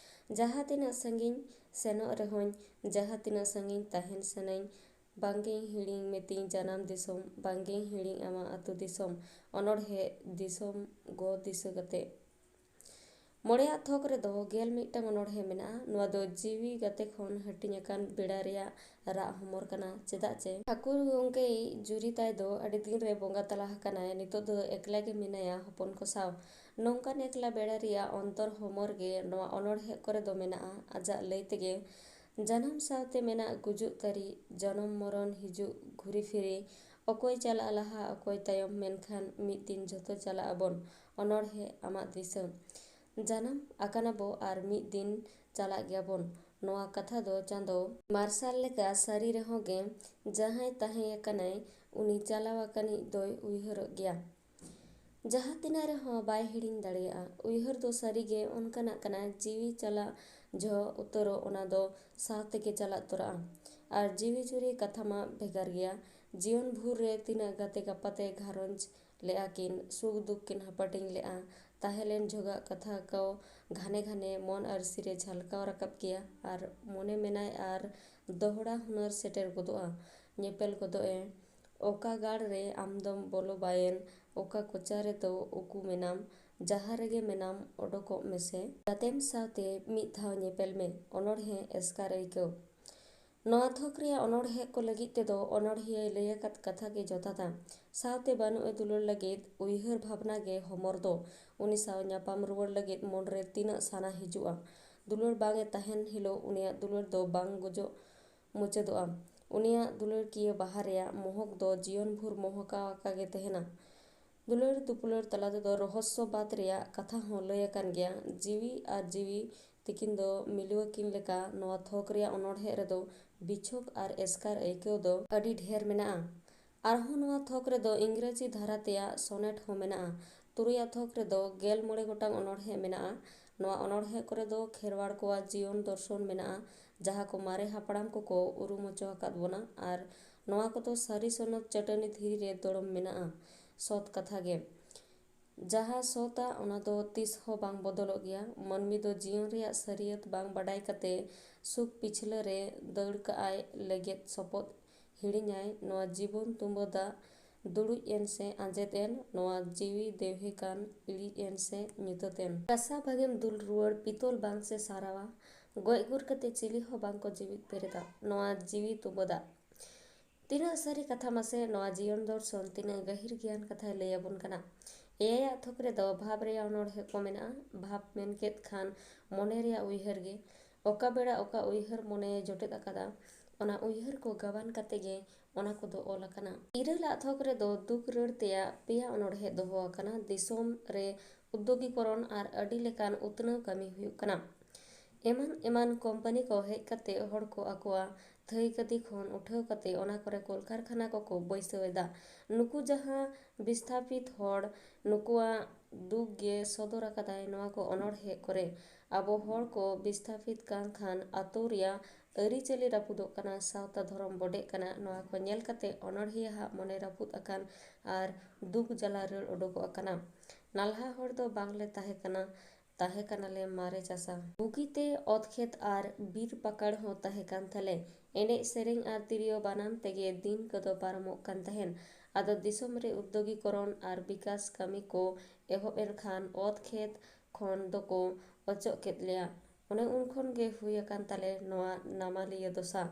ᱡᱟᱦᱟᱸ ᱛᱤᱱᱟᱹᱜ ᱥᱟᱺᱜᱤᱧ ᱥᱮᱱᱚᱜ ᱨᱮᱦᱚᱸᱧ, ᱡᱟᱦᱟᱸ ᱛᱤᱱᱟᱹᱜ ᱥᱟᱺᱜᱤᱧ ᱛᱟᱦᱮᱱ ᱥᱟᱱᱟᱧ, ᱵᱟᱝᱜᱤᱧ ᱦᱤᱲᱤᱧ ᱢᱮᱛᱤᱧ ᱡᱟᱱᱟᱢ ᱫᱤᱥᱚᱢ, ᱵᱟᱝᱜᱤᱧ ᱦᱤᱲᱤᱧ ᱟᱢᱟᱜ ᱟᱹᱛᱩ ᱫᱤᱥᱚᱢ᱾ ᱚᱱᱚᱬᱦᱮ ᱫᱤᱥᱚᱢ ᱜᱚ ᱫᱤᱥᱟᱹ ᱠᱟᱛᱮ᱾ ᱢᱚᱬᱮᱭᱟᱜ ᱛᱷᱚᱠ ᱨᱮᱫᱚ ᱜᱮᱞ ᱢᱤᱫᱴᱟᱝ ᱚᱱᱚᱬᱦᱮ ᱢᱮᱱᱟᱜᱼᱟ᱾ ᱱᱚᱣᱟ ᱫᱚ ᱡᱤᱣᱤ ᱜᱟᱛᱮ ᱠᱷᱚᱱ ᱦᱟᱹᱴᱤᱧ ᱟᱠᱟᱱ ᱵᱮᱲᱟ ᱨᱮᱭᱟᱜ ᱨᱟᱜ ᱦᱚᱢᱚᱨ ᱠᱟᱱᱟ᱾ ᱪᱮᱫᱟᱜ ᱪᱮ ᱴᱷᱟᱹᱠᱩᱨ ᱜᱚᱢᱠᱮᱭᱤᱡ ᱡᱩᱨᱤ ᱛᱟᱭ ᱫᱚ ᱟᱹᱰᱤ ᱫᱤᱱ ᱨᱮ ᱵᱚᱸᱜᱟ ᱛᱟᱞᱟ ᱟᱠᱟᱱᱟᱭ᱾ ᱱᱤᱛᱚᱜ ᱫᱚ ᱮᱠᱞᱟ ᱜᱮ ᱢᱮᱱᱟᱭᱟ ᱦᱚᱯᱚᱱ ᱠᱚ ᱥᱟᱶ᱾ ᱱᱚᱝᱠᱟᱱ ᱮᱠᱞᱟ ᱵᱮᱲᱟ ᱨᱮᱭᱟᱜ ᱚᱱᱛᱚᱨ ᱦᱚᱢᱚᱨ ᱜᱮ ᱱᱚᱣᱟ ᱚᱱᱚᱬᱦᱮ ᱠᱚᱨᱮ ᱫᱚ ᱢᱮᱱᱟᱜᱼᱟ᱾ ᱟᱡᱟᱜ ᱞᱟᱹᱭ ᱛᱮᱜᱮ ᱡᱟᱱᱟᱢ ᱥᱟᱶᱛᱮ ᱢᱮᱱᱟᱜ ᱜᱩᱡᱩᱜ ᱛᱟᱹᱨᱤ, ᱡᱚᱱᱚᱢ ᱢᱚᱨᱚᱱ ᱦᱤᱡᱩᱜ ᱜᱷᱩᱨᱤ ᱯᱷᱤᱨᱤ, ᱚᱠᱚᱭ ᱪᱟᱞᱟᱜᱼᱟ ᱞᱟᱦᱟ, ᱚᱠᱚᱭ ᱛᱟᱭᱚᱢ, ᱢᱮᱱᱠᱷᱟᱱ ᱢᱤᱫ ᱫᱤᱱ ᱡᱷᱚᱛᱚ ᱪᱟᱞᱟᱜ ᱟᱵᱚᱱ᱾ ᱚᱱᱚᱬᱦᱮ ᱟᱢᱟᱜ ᱫᱤᱥᱟᱹ᱾ ᱡᱟᱱᱟᱢ ᱟᱠᱟᱱᱟ ᱵᱚ ᱟᱨ ᱢᱤᱫ ᱫᱤᱱ ᱪᱟᱞᱟᱜ ᱜᱮᱭᱟᱵᱚᱱ᱾ ᱱᱚᱣᱟ ᱠᱟᱛᱷᱟ ᱫᱚ ᱪᱟᱸᱫᱚ ᱢᱟᱨᱥᱟᱞ ᱞᱮᱠᱟ ᱥᱟᱹᱨᱤ ᱨᱮᱦᱚᱸ ᱜᱮ, ᱡᱟᱦᱟᱸᱭ ᱛᱟᱦᱮᱸ ᱟᱠᱟᱱᱟᱭ, ᱩᱱᱤ ᱪᱟᱞᱟᱣ ᱟᱠᱟᱱᱤᱡ ᱫᱚᱭ ᱩᱭᱦᱟᱹᱨᱚᱜ ᱜᱮᱭᱟ᱾ ᱡᱟᱦᱟᱸ ᱛᱤᱱᱟᱹᱜ ᱨᱮᱦᱚᱸ ᱵᱟᱭ ᱦᱤᱲᱤᱧ ᱫᱟᱲᱮᱭᱟᱜᱼᱟ᱾ ᱩᱭᱦᱟᱹᱨ ᱫᱚ ᱥᱟᱹᱨᱤᱜᱮ ᱚᱱᱠᱟᱱᱟᱜ ᱠᱟᱱᱟ, ᱡᱤᱣᱤ ᱪᱟᱞᱟᱜ ᱡᱚᱦᱚᱜ ᱩᱛᱟᱹᱨᱚᱜ, ᱚᱱᱟ ᱫᱚ ᱥᱟᱶ ᱛᱮᱜᱮ ᱪᱟᱞᱟᱜ ᱛᱚᱨᱟᱜᱼᱟ᱾ ᱟᱨ ᱡᱤᱣᱤ ᱡᱩᱨᱤ ᱠᱟᱛᱷᱟ ᱢᱟ ᱵᱷᱮᱜᱟᱨ ᱜᱮᱭᱟ᱾ ᱡᱤᱭᱚᱱ ᱵᱷᱳᱨ ᱨᱮ ᱛᱤᱱᱟᱹᱜ ᱜᱟᱛᱮ ᱜᱟᱯᱟᱛᱮ ᱜᱷᱟᱨᱚᱸᱡᱽ ᱞᱮᱜᱼᱟ ᱠᱤᱱ, ᱥᱩᱠ ᱫᱩᱠ ᱠᱤᱱ ᱦᱟᱯᱟᱴᱤᱧ ᱞᱮᱜᱼᱟ᱾ ᱛᱟᱦᱮᱸ ᱞᱮᱱ ᱡᱷᱚᱜᱟᱜ ᱠᱟᱛᱷᱟ ᱠᱚ ᱜᱷᱟᱱᱮ ᱜᱷᱟᱱᱮ ᱢᱚᱱ ᱟᱹᱨᱥᱤ ᱨᱮ ᱡᱷᱟᱞᱠᱟᱣ ᱨᱟᱠᱟᱵ ᱜᱮᱭᱟ᱾ ᱟᱨ ᱢᱚᱱᱮ ᱢᱮᱱᱟᱭ ᱟᱨ ᱫᱚᱦᱲᱟ ᱦᱩᱱᱟᱹᱨ ᱥᱮᱴᱮᱨ ᱜᱚᱫᱚᱜᱼᱟ᱾ ᱧᱮᱯᱮᱞ ᱜᱚᱫᱚᱜ ᱮ᱾ ᱚᱠᱟ ᱜᱟᱲ ᱨᱮ ᱟᱢ ᱫᱚᱢ ᱵᱚᱞᱚ ᱵᱟᱭᱮᱱ, ᱚᱠᱟ ᱠᱚᱪᱟ ᱨᱮᱫᱚ ᱩᱠᱩ ᱢᱮᱱᱟᱢ, ᱡᱟᱦᱟᱸ ᱨᱮᱜᱮ ᱢᱮᱱᱟᱢ ᱚᱰᱚᱠᱚᱜ ᱢᱮᱥᱮ᱾ ᱜᱟᱛᱮᱢ ᱥᱟᱶᱛᱮ ᱢᱤᱫ ᱫᱷᱟᱣ ᱧᱮᱯᱮᱞ ᱢᱮ᱾ ᱚᱱᱚᱬᱦᱮ ᱮᱥᱠᱟᱨ ᱟᱹᱭᱠᱟᱹᱣ᱾ ᱱᱚᱣᱟ ᱛᱷᱚᱠ ᱨᱮᱭᱟᱜ ᱚᱱᱚᱬᱦᱮ ᱠᱚ ᱞᱟᱹᱜᱤᱫ ᱛᱮᱫᱚ ᱚᱱᱚᱬᱦᱤᱭᱟᱹᱭ ᱞᱟᱹᱭ ᱟᱠᱟᱫ ᱠᱟᱛᱷᱟ ᱜᱮ ᱡᱚᱛᱷᱟᱛᱟ᱾ ᱥᱟᱶᱛᱮ ᱵᱟᱹᱱᱩᱜ ᱮ ᱫᱩᱞᱟᱹᱲ ᱞᱟᱹᱜᱤᱫ ᱩᱭᱦᱟᱹᱨ ᱵᱷᱟᱵᱽᱱᱟ ᱜᱮ ᱦᱚᱢᱚᱨ ᱫᱚ᱾ ᱩᱱᱤ ᱥᱟᱶ ᱧᱟᱯᱟᱢ ᱨᱩᱣᱟᱹᱲ ᱞᱟᱹᱜᱤᱫ ᱢᱚᱱᱨᱮ ᱛᱤᱱᱟᱹᱜ ᱥᱟᱱᱟ ᱦᱤᱡᱩᱜᱼᱟ᱾ ᱫᱩᱞᱟᱹᱲ ᱵᱟᱝ ᱮ ᱛᱟᱦᱮᱱ ᱦᱤᱞᱳᱜ ᱩᱱᱤᱭᱟᱜ ᱫᱩᱞᱟᱹᱲ ᱫᱚ ᱵᱟᱝ ᱜᱚᱡᱚᱜ ᱢᱩᱪᱟᱹᱫᱚᱜᱼᱟ᱾ ᱩᱱᱤᱭᱟᱜ ᱫᱩᱞᱟᱹᱲ ᱠᱤᱭᱟᱹ ᱵᱟᱦᱟ ᱨᱮᱭᱟᱜ ᱢᱚᱦᱚᱠ ᱫᱚ ᱡᱤᱭᱚᱱ ᱵᱷᱳᱨ ᱢᱚᱦᱚᱠᱟᱣ ᱟᱠᱟ ᱜᱮ ᱛᱟᱦᱮᱱᱟ᱾ ᱫᱩᱞᱟᱹᱲ ᱫᱩᱯᱩᱞᱟᱹᱲ ᱛᱟᱞᱟ ᱛᱮᱫᱚ ᱨᱚᱦᱚᱥᱥᱚ ᱵᱟᱫ ᱨᱮᱭᱟᱜ ᱠᱟᱛᱷᱟ ᱦᱚᱸ ᱞᱟᱹᱭ ᱟᱠᱟᱱ ᱜᱮᱭᱟ᱾ ᱡᱤᱣᱤ ᱟᱨ ᱡᱤᱣᱤ ᱛᱤᱠᱤᱱ ᱫᱚ ᱢᱤᱞᱩᱣᱟᱹᱠᱤᱱ ᱞᱮᱠᱟ ᱱᱚᱣᱟ ᱛᱷᱚᱠ ᱨᱮᱭᱟᱜ ᱚᱱᱚᱬᱦᱮ ᱨᱮᱫᱚ ᱵᱤᱪᱷᱳᱠ ᱟᱨ ᱮᱥᱠᱟᱨ ᱟᱹᱭᱠᱟᱹᱣ ᱫᱚ ᱟᱹᱰᱤ ᱰᱷᱮᱨ ᱢᱮᱱᱟᱜᱼᱟ᱾ ᱟᱨᱦᱚᱸ ᱱᱚᱣᱟ ᱛᱷᱚᱠ ᱨᱮᱫᱚ ᱤᱝᱨᱮᱡᱤ ᱫᱷᱟᱨᱟ ᱛᱮᱭᱟᱜ ᱥᱚᱱᱮᱴ ᱦᱚᱸ ᱢᱮᱱᱟᱜᱼᱟ᱾ ᱛᱩᱨᱩᱭᱟᱜ ᱛᱷᱚᱠ ᱨᱮᱫᱚ ᱜᱮᱞ ᱢᱚᱬᱮ ᱜᱚᱴᱟᱝ ᱚᱱᱚᱬᱦᱮ ᱢᱮᱱᱟᱜᱼᱟ᱾ ᱱᱚᱣᱟ ᱚᱱᱚᱬᱦᱮ ᱠᱚᱨᱮ ᱫᱚ ᱠᱷᱮᱨᱣᱟᱲ ᱠᱚᱣᱟᱜ ᱡᱤᱭᱚᱱ ᱫᱚᱨᱥᱚᱱ ᱢᱮᱱᱟᱜᱼᱟ, ᱡᱟᱦᱟᱸ ᱠᱚ ᱢᱟᱨᱮ ᱦᱟᱯᱲᱟᱢ ᱠᱚᱠᱚ ᱩᱨᱩᱢ ᱦᱚᱪᱚ ᱟᱠᱟᱫ ᱵᱚᱱᱟ᱾ ᱟᱨ ᱱᱚᱣᱟ ᱠᱚᱫᱚ ᱥᱟᱹᱨᱤ ᱥᱚᱱᱚᱛ ᱪᱟᱹᱴᱟᱹᱱᱤ ᱫᱷᱤᱨᱤ ᱨᱮ ᱫᱚᱲᱚᱢ ᱢᱮᱱᱟᱜᱼᱟ᱾ ᱥᱚᱛ ᱠᱟᱛᱷᱟ ᱜᱮ᱾ ᱡᱟᱦᱟᱸ ᱥᱚᱛᱟ, ᱚᱱᱟ ᱫᱚ ᱛᱤᱥ ᱦᱚᱸ ᱵᱟᱝ ᱵᱚᱫᱚᱞᱚᱜ ᱜᱮᱭᱟ᱾ ᱢᱟᱹᱱᱢᱤ ᱫᱚ ᱡᱤᱭᱚᱱ ᱨᱮᱭᱟᱜ ᱥᱟᱹᱨᱤᱭᱟᱹᱛ ᱵᱟᱝ ᱵᱟᱰᱟᱭ ᱠᱟᱛᱮ ᱥᱩᱠ ᱯᱤᱪᱷᱞᱟᱹ ᱨᱮ ᱫᱟᱹᱲ ᱠᱟᱜᱼᱟᱭ ᱞᱮᱜᱮᱫ ᱥᱚᱯᱚᱫ᱾ ᱦᱤᱲᱤᱧᱟᱭ ᱱᱚᱣᱟ ᱡᱤᱵᱚᱱ ᱛᱩᱢᱵᱟᱹ ᱫᱟᱜ, ᱫᱩᱲᱩᱡ ᱮᱱ ᱥᱮ ᱟᱸᱡᱮᱫ ᱮᱱ, ᱱᱚᱣᱟ ᱡᱤᱣᱤ ᱫᱮᱣᱦᱮ ᱠᱟᱱ ᱤᱲᱤᱡ ᱮᱱ ᱥᱮ ᱧᱩᱛᱟᱹᱛ ᱮᱱ᱾ ᱠᱟᱥᱟ ᱵᱷᱟᱜᱮᱢ ᱫᱩᱞ ᱨᱩᱣᱟᱹᱲ ᱯᱤᱛᱚᱞ ᱵᱟᱝ ᱥᱮ ᱥᱟᱨᱟᱣᱟ, ᱜᱚᱡ ᱜᱩᱨ ᱠᱟᱛᱮ ᱪᱤᱞᱤ ᱦᱚᱸ ᱵᱟᱝ ᱠᱚ ᱡᱤᱣᱤᱫ ᱵᱮᱨᱮᱫᱟ ᱱᱚᱣᱟ ᱡᱤᱣᱤ ᱛᱩᱢᱵᱟᱹ ᱫᱟᱜ᱾ ᱛᱤᱱᱟᱹᱜ ᱥᱟᱹᱨᱤ ᱠᱟᱛᱷᱟ ᱢᱟᱥᱮ, ᱱᱚᱣᱟ ᱡᱤᱭᱚᱱ ᱫᱚᱨᱥᱚᱱ ᱛᱤᱱᱟᱹᱜ ᱜᱟᱹᱦᱤᱨ ᱜᱮᱭᱟᱱ ᱠᱟᱛᱷᱟᱭ ᱞᱟᱹᱭ ᱟᱵᱚᱱ ᱠᱟᱱᱟ᱾ ᱮᱭᱟᱭᱟᱜ ᱛᱷᱚᱠ ᱨᱮᱫᱚ ᱵᱷᱟᱵᱽ ᱨᱮᱭᱟᱜ ᱚᱱᱚᱬᱦᱮ ᱠᱚ ᱢᱮᱱᱟᱜᱼᱟ᱾ ᱵᱷᱟᱵᱽ ᱢᱮᱱ ᱠᱮᱫ ᱠᱷᱟᱱ ᱢᱚᱱᱮ ᱨᱮᱭᱟᱜ ᱩᱭᱦᱟᱹᱨ ᱜᱮ᱾ ᱚᱠᱟ ᱵᱮᱲᱟ ᱚᱠᱟ ᱩᱭᱦᱟᱹᱨ ᱢᱚᱱᱮᱭ ᱡᱚᱴᱮᱫ ᱟᱠᱟᱫᱟ, ᱚᱱᱟ ᱩᱭᱦᱟᱹᱨ ᱠᱚ ᱜᱟᱵᱟᱱ ᱠᱟᱛᱮ ᱜᱮ ᱚᱱᱟ ᱠᱚᱫᱚ ᱚᱞ ᱟᱠᱟᱱᱟ᱾ ᱤᱨᱟᱹᱞᱟᱜ ᱛᱷᱚᱠ ᱨᱮᱫᱚ ᱫᱩᱠ ᱨᱟᱹᱲ ᱛᱮᱭᱟᱜ ᱯᱮᱭᱟ ᱚᱱᱚᱬᱦᱮ ᱫᱚᱦᱚ ᱟᱠᱟᱱᱟ᱾ ᱫᱤᱥᱚᱢ ᱨᱮ ᱩᱫᱽᱫᱳᱜᱤᱠᱚᱨᱚᱱ ᱟᱨ ᱟᱹᱰᱤ ᱞᱮᱠᱟᱱ ᱩᱛᱱᱟᱹᱣ ᱠᱟᱹᱢᱤ ᱦᱩᱭᱩᱜ ᱠᱟᱱᱟ᱾ ᱮᱢᱟᱱ ᱮᱢᱟᱱ ᱠᱳᱢᱯᱟᱱᱤ ᱠᱚ ᱦᱮᱡ ᱠᱟᱛᱮ ᱦᱚᱲ ᱠᱚ ᱟᱠᱚᱣᱟᱜ ᱛᱷᱟᱹᱭ ᱠᱟᱹᱫᱤ ᱠᱷᱚᱱ ᱩᱴᱷᱟᱹᱣ ᱠᱟᱛᱮ ᱚᱱᱟ ᱠᱚᱨᱮ ᱠᱚᱞᱠᱟᱨᱠᱷᱟᱱᱟ ᱠᱚᱠᱚ ᱵᱟᱹᱭᱥᱟᱹᱣ ᱮᱫᱟ᱾ ᱱᱩᱠᱩ ᱡᱟᱦᱟᱸ ᱵᱤᱥᱛᱷᱟᱯᱤᱛ ᱦᱚᱲ, ᱱᱩᱠᱩᱣᱟᱜ ᱫᱩᱠ ᱜᱮ ᱥᱚᱫᱚᱨ ᱟᱠᱟᱫᱟᱭ ᱱᱚᱣᱟ ᱠᱚ ᱚᱱᱚᱬᱦᱮ ᱠᱚᱨᱮ᱾ ᱟᱵᱚ ᱦᱚᱲ ᱠᱚ ᱵᱤᱥᱛᱷᱟᱯᱤᱛ ᱠᱟᱱ ᱠᱷᱟᱱ ᱟᱛᱳ ᱨᱮᱭᱟᱜ ᱟᱹᱨᱤᱪᱟᱹᱞᱤ ᱨᱟᱹᱯᱩᱫᱚᱜ ᱠᱟᱱᱟ, ᱥᱟᱶᱛᱟ ᱫᱷᱚᱨᱚᱢ ᱵᱚᱰᱮᱜ ᱠᱟᱱᱟ᱾ ᱱᱚᱣᱟ ᱠᱚ ᱧᱮᱞ ᱠᱟᱛᱮ ᱚᱱᱚᱬᱦᱤᱭᱟᱹ ᱦᱟᱜ ᱢᱚᱱᱮ ᱨᱟᱹᱯᱩᱫ ᱟᱠᱟᱱ ᱟᱨ ᱫᱩᱠ ᱡᱟᱞᱟ ᱨᱟᱹᱲ ᱚᱰᱚᱠᱚᱜ ᱠᱟᱱᱟ᱾ ᱱᱟᱞᱦᱟ ᱦᱚᱲ ᱫᱚ ᱵᱟᱝᱞᱮ ᱛᱟᱦᱮᱸ ᱠᱟᱱᱟ, ᱛᱟᱦᱮᱸ ᱠᱟᱱᱟᱞᱮ ᱢᱟᱨᱮ ᱪᱟᱥᱟ᱾ ᱵᱩᱜᱤᱛᱮ ᱚᱛ ᱠᱷᱮᱛ ᱟᱨ ᱵᱤᱨ ᱯᱟᱠᱟᱲ ᱦᱚᱸ ᱛᱟᱦᱮᱸ ᱠᱟᱱ ᱛᱟᱞᱮ᱾ ᱮᱱᱮᱡ ᱥᱮᱨᱮᱧ ᱟᱨ ᱛᱤᱨᱭᱳ ᱵᱟᱱᱟᱢ ᱛᱮᱜᱮ ᱫᱤᱱ ᱠᱚᱫᱚ ᱯᱟᱨᱚᱢᱚᱜ ᱠᱟᱱ ᱛᱟᱦᱮᱸᱱ᱾ ᱟᱫᱚ ᱫᱤᱥᱚᱢ ᱨᱮ ᱩᱫᱽᱫᱳᱜᱤᱠᱚᱨᱚᱱ ᱟᱨ ᱵᱤᱠᱟᱥ ᱠᱟᱹᱢᱤ ᱠᱚ ᱮᱦᱚᱵ ᱮᱱ ᱠᱷᱟᱱ ᱚᱛ ᱠᱷᱮᱛ ᱠᱷᱚᱱ ᱫᱚᱠᱚ ᱚᱪᱚᱜ ᱠᱮᱫ ᱞᱮᱭᱟ᱾ ᱚᱱᱮ ᱩᱱ ᱠᱷᱚᱱ ᱜᱮ ᱦᱩᱭ ᱟᱠᱟᱱ ᱛᱟᱞᱮ ᱱᱚᱣᱟ ᱱᱟᱢᱟᱞᱤᱭᱟᱹ ᱫᱚᱥᱟ᱾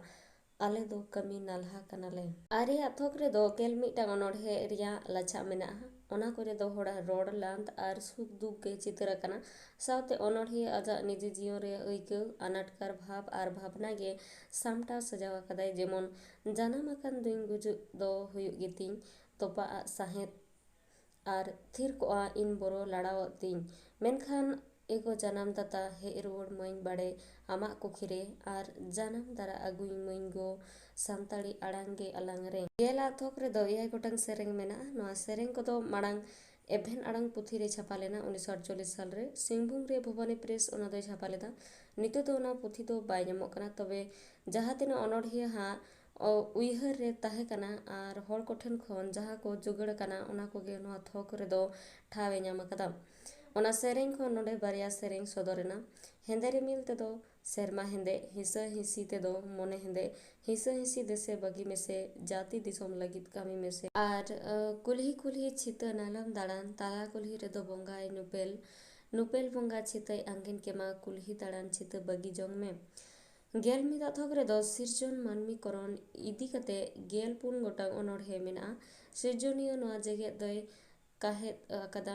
ᱟᱞᱮ ᱫᱚ ᱠᱟᱹᱢᱤ ᱱᱟᱞᱦᱟ ᱠᱟᱱᱟᱞᱮ᱾ ᱟᱨᱮᱭᱟᱜ ᱛᱷᱚᱠ ᱨᱮᱫᱚ ᱜᱮᱞ ᱢᱤᱫᱴᱟᱝ ᱚᱱᱚᱬᱦᱮ ᱨᱮᱭᱟᱜ ᱞᱟᱪᱷᱟ ᱢᱮᱱᱟᱜᱼᱟ᱾ ᱚᱱᱟ ᱠᱚᱨᱮ ᱫᱚ ᱦᱚᱲᱟᱜ ᱨᱚᱲ ᱞᱟᱸᱫᱽ ᱟᱨ ᱥᱩᱠ ᱫᱩᱠ ᱜᱮ ᱪᱤᱛᱟᱹᱨ ᱟᱠᱟᱱᱟ᱾ ᱥᱟᱶᱛᱮ ᱚᱱᱚᱬᱦᱤᱭᱟᱹ ᱟᱡᱟᱜ ᱱᱤᱡᱮ ᱡᱤᱭᱚᱱ ᱨᱮᱭᱟᱜ ᱟᱹᱭᱠᱟᱹᱣ, ᱟᱱᱟᱴᱠᱟᱨ ᱵᱷᱟᱵᱽ ᱟᱨ ᱵᱷᱟᱵᱽᱱᱟ ᱜᱮ ᱥᱟᱢᱴᱟᱣ ᱥᱟᱡᱟᱣ ᱟᱠᱟᱫᱟᱭ᱾ ᱡᱮᱢᱚᱱ ᱡᱟᱱᱟᱢ ᱟᱠᱟᱱ ᱫᱩᱧ ᱜᱩᱡᱩᱜ ᱫᱚ ᱦᱩᱭᱩᱜ ᱜᱮᱛᱤᱧ, ᱛᱚᱯᱟ ᱟᱜ ᱥᱟᱦᱮᱫ ᱟᱨ ᱛᱷᱤᱨ ᱠᱚᱜᱼᱟ ᱤᱧ ᱵᱚᱨᱚ ᱞᱟᱲᱟᱣᱚᱜ ᱛᱤᱧ᱾ ᱢᱮᱱᱠᱷᱟᱱ ᱮ ᱜᱚ ᱡᱟᱱᱟᱢ ᱫᱟᱛᱟ, ᱦᱮᱡ ᱨᱩᱣᱟᱹᱲ ᱢᱟᱹᱧ ᱵᱟᱲᱮ ᱟᱢᱟᱜ ᱠᱩᱠᱷᱤ ᱨᱮ, ᱟᱨ ᱡᱟᱱᱟᱢ ᱫᱟᱨᱟ ᱟᱹᱜᱩᱧ ᱢᱟᱹᱧ ᱜᱚ, ᱥᱟᱱᱛᱟᱲᱤ ᱟᱲᱟᱝ ᱜᱮ ᱟᱞᱟᱝ ᱨᱮ᱾ ᱜᱮᱞ ᱟᱜ ᱛᱷᱚᱠ ᱨᱮᱫᱚ ᱮᱭᱟᱭ ᱜᱚᱴᱟᱝ ᱥᱮᱨᱮᱧ ᱢᱮᱱᱟᱜᱼᱟ᱾ ᱱᱚᱣᱟ ᱥᱮᱨᱮᱧ ᱠᱚᱫᱚ ᱢᱟᱲᱟᱝ ᱮᱵᱷᱮᱱ ᱟᱲᱟᱝ ᱯᱩᱛᱷᱤ ᱨᱮ ᱪᱷᱟᱯᱟ ᱞᱮᱱᱟ ᱩᱱᱤᱥᱥᱚ ᱟᱴᱪᱚᱞᱞᱤᱥ ᱥᱟᱞ ᱨᱮ᱾ ᱥᱤᱝᱵᱷᱩᱢ ᱨᱮ ᱵᱷᱚᱵᱟᱱᱤ ᱯᱨᱮᱥ ᱚᱱᱟ ᱫᱚᱭ ᱪᱷᱟᱯᱟ ᱞᱮᱫᱟ᱾ ᱱᱤᱛᱚᱜ ᱫᱚ ᱚᱱᱟ ᱯᱩᱛᱷᱤ ᱫᱚ ᱵᱟᱭ ᱧᱟᱢᱚᱜ ᱠᱟᱱᱟ, ᱛᱚᱵᱮ ᱡᱟᱦᱟᱸ ᱛᱤᱱᱟᱹᱜ ᱚᱱᱚᱬᱦᱤᱭᱟᱹ ᱦᱟᱜ ᱚ, ᱩᱭᱦᱟᱹᱨ ᱨᱮ ᱛᱟᱦᱮᱸ ᱠᱟᱱᱟ ᱟᱨ ᱦᱚᱲ ᱠᱚᱴᱷᱮᱱ ᱠᱷᱚᱱ ᱡᱟᱦᱟᱸ ᱠᱚ ᱡᱚᱜᱟᱲ ᱟᱠᱟᱱᱟ, ᱚᱱᱟ ᱠᱚᱜᱮ ᱱᱚᱣᱟ ᱛᱷᱚᱠ ᱨᱮᱫᱚ ᱴᱷᱟᱶ ᱮ ᱧᱟᱢ ᱟᱠᱟᱫᱟ᱾ ᱚᱱᱟ ᱥᱮᱨᱮᱧ ᱠᱷᱚᱱ ᱱᱚᱰᱮ ᱵᱟᱨᱭᱟ ᱥᱮᱨᱮᱧ ᱥᱚᱫᱚᱨ ᱮᱱᱟ᱾ ᱦᱮᱸᱫᱮ ᱨᱤᱢᱤᱞ ᱛᱮᱫᱚ ᱥᱮᱨᱢᱟ ᱦᱮᱸᱫᱮ, ᱦᱤᱥᱟᱹ ᱦᱤᱸᱥᱤ ᱛᱮᱫᱚ ᱢᱚᱱᱮ ᱦᱮᱸᱫᱮ, ᱦᱤᱥᱟᱹ ᱦᱤᱸᱥᱤ ᱫᱮᱥᱮ ᱵᱟᱹᱜᱤ ᱢᱮᱥᱮ, ᱡᱟᱹᱛᱤ ᱫᱤᱥᱚᱢ ᱞᱟᱹᱜᱤᱫ ᱠᱟᱹᱢᱤ ᱢᱮᱥᱮ᱾ ᱟᱨ, ᱟᱹ, ᱠᱩᱞᱦᱤ ᱠᱩᱞᱦᱤ ᱪᱷᱤᱛᱟᱹ ᱱᱟᱞᱚᱢ ᱫᱟᱬᱟᱱ, ᱛᱟᱞᱟ ᱠᱩᱞᱦᱤ ᱨᱮᱫᱚ ᱵᱚᱸᱜᱟᱭ ᱱᱩᱯᱮᱞ, ᱱᱩᱯᱮᱞ ᱵᱚᱸᱜᱟ ᱪᱷᱤᱛᱟᱹᱭ ᱟᱸᱜᱮᱱ ᱠᱮᱢᱟ, ᱠᱩᱞᱦᱤ ᱫᱟᱬᱟᱱ ᱪᱷᱤᱛᱟᱹ ᱵᱟᱹᱜᱤ ᱡᱚᱝ ᱢᱮ᱾ ᱜᱮᱞ ᱢᱤᱫᱟᱜ ᱛᱷᱚᱠ ᱨᱮᱫᱚ ᱥᱤᱨᱡᱚᱱ ᱢᱟᱹᱱᱢᱤ ᱠᱚᱨᱚᱱ ᱤᱫᱤ ᱠᱟᱛᱮ ᱜᱮᱞ ᱯᱩᱱ ᱜᱚᱴᱟᱝ ᱚᱱᱚᱬᱦᱮ ᱢᱮᱱᱟᱜᱼᱟ᱾ ᱥᱤᱨᱡᱚᱱᱤᱭᱟᱹ ᱱᱚᱣᱟ ᱡᱮᱜᱮᱛ ᱫᱚᱭ ᱠᱟᱦᱮᱫ ᱟᱠᱟᱫᱟ,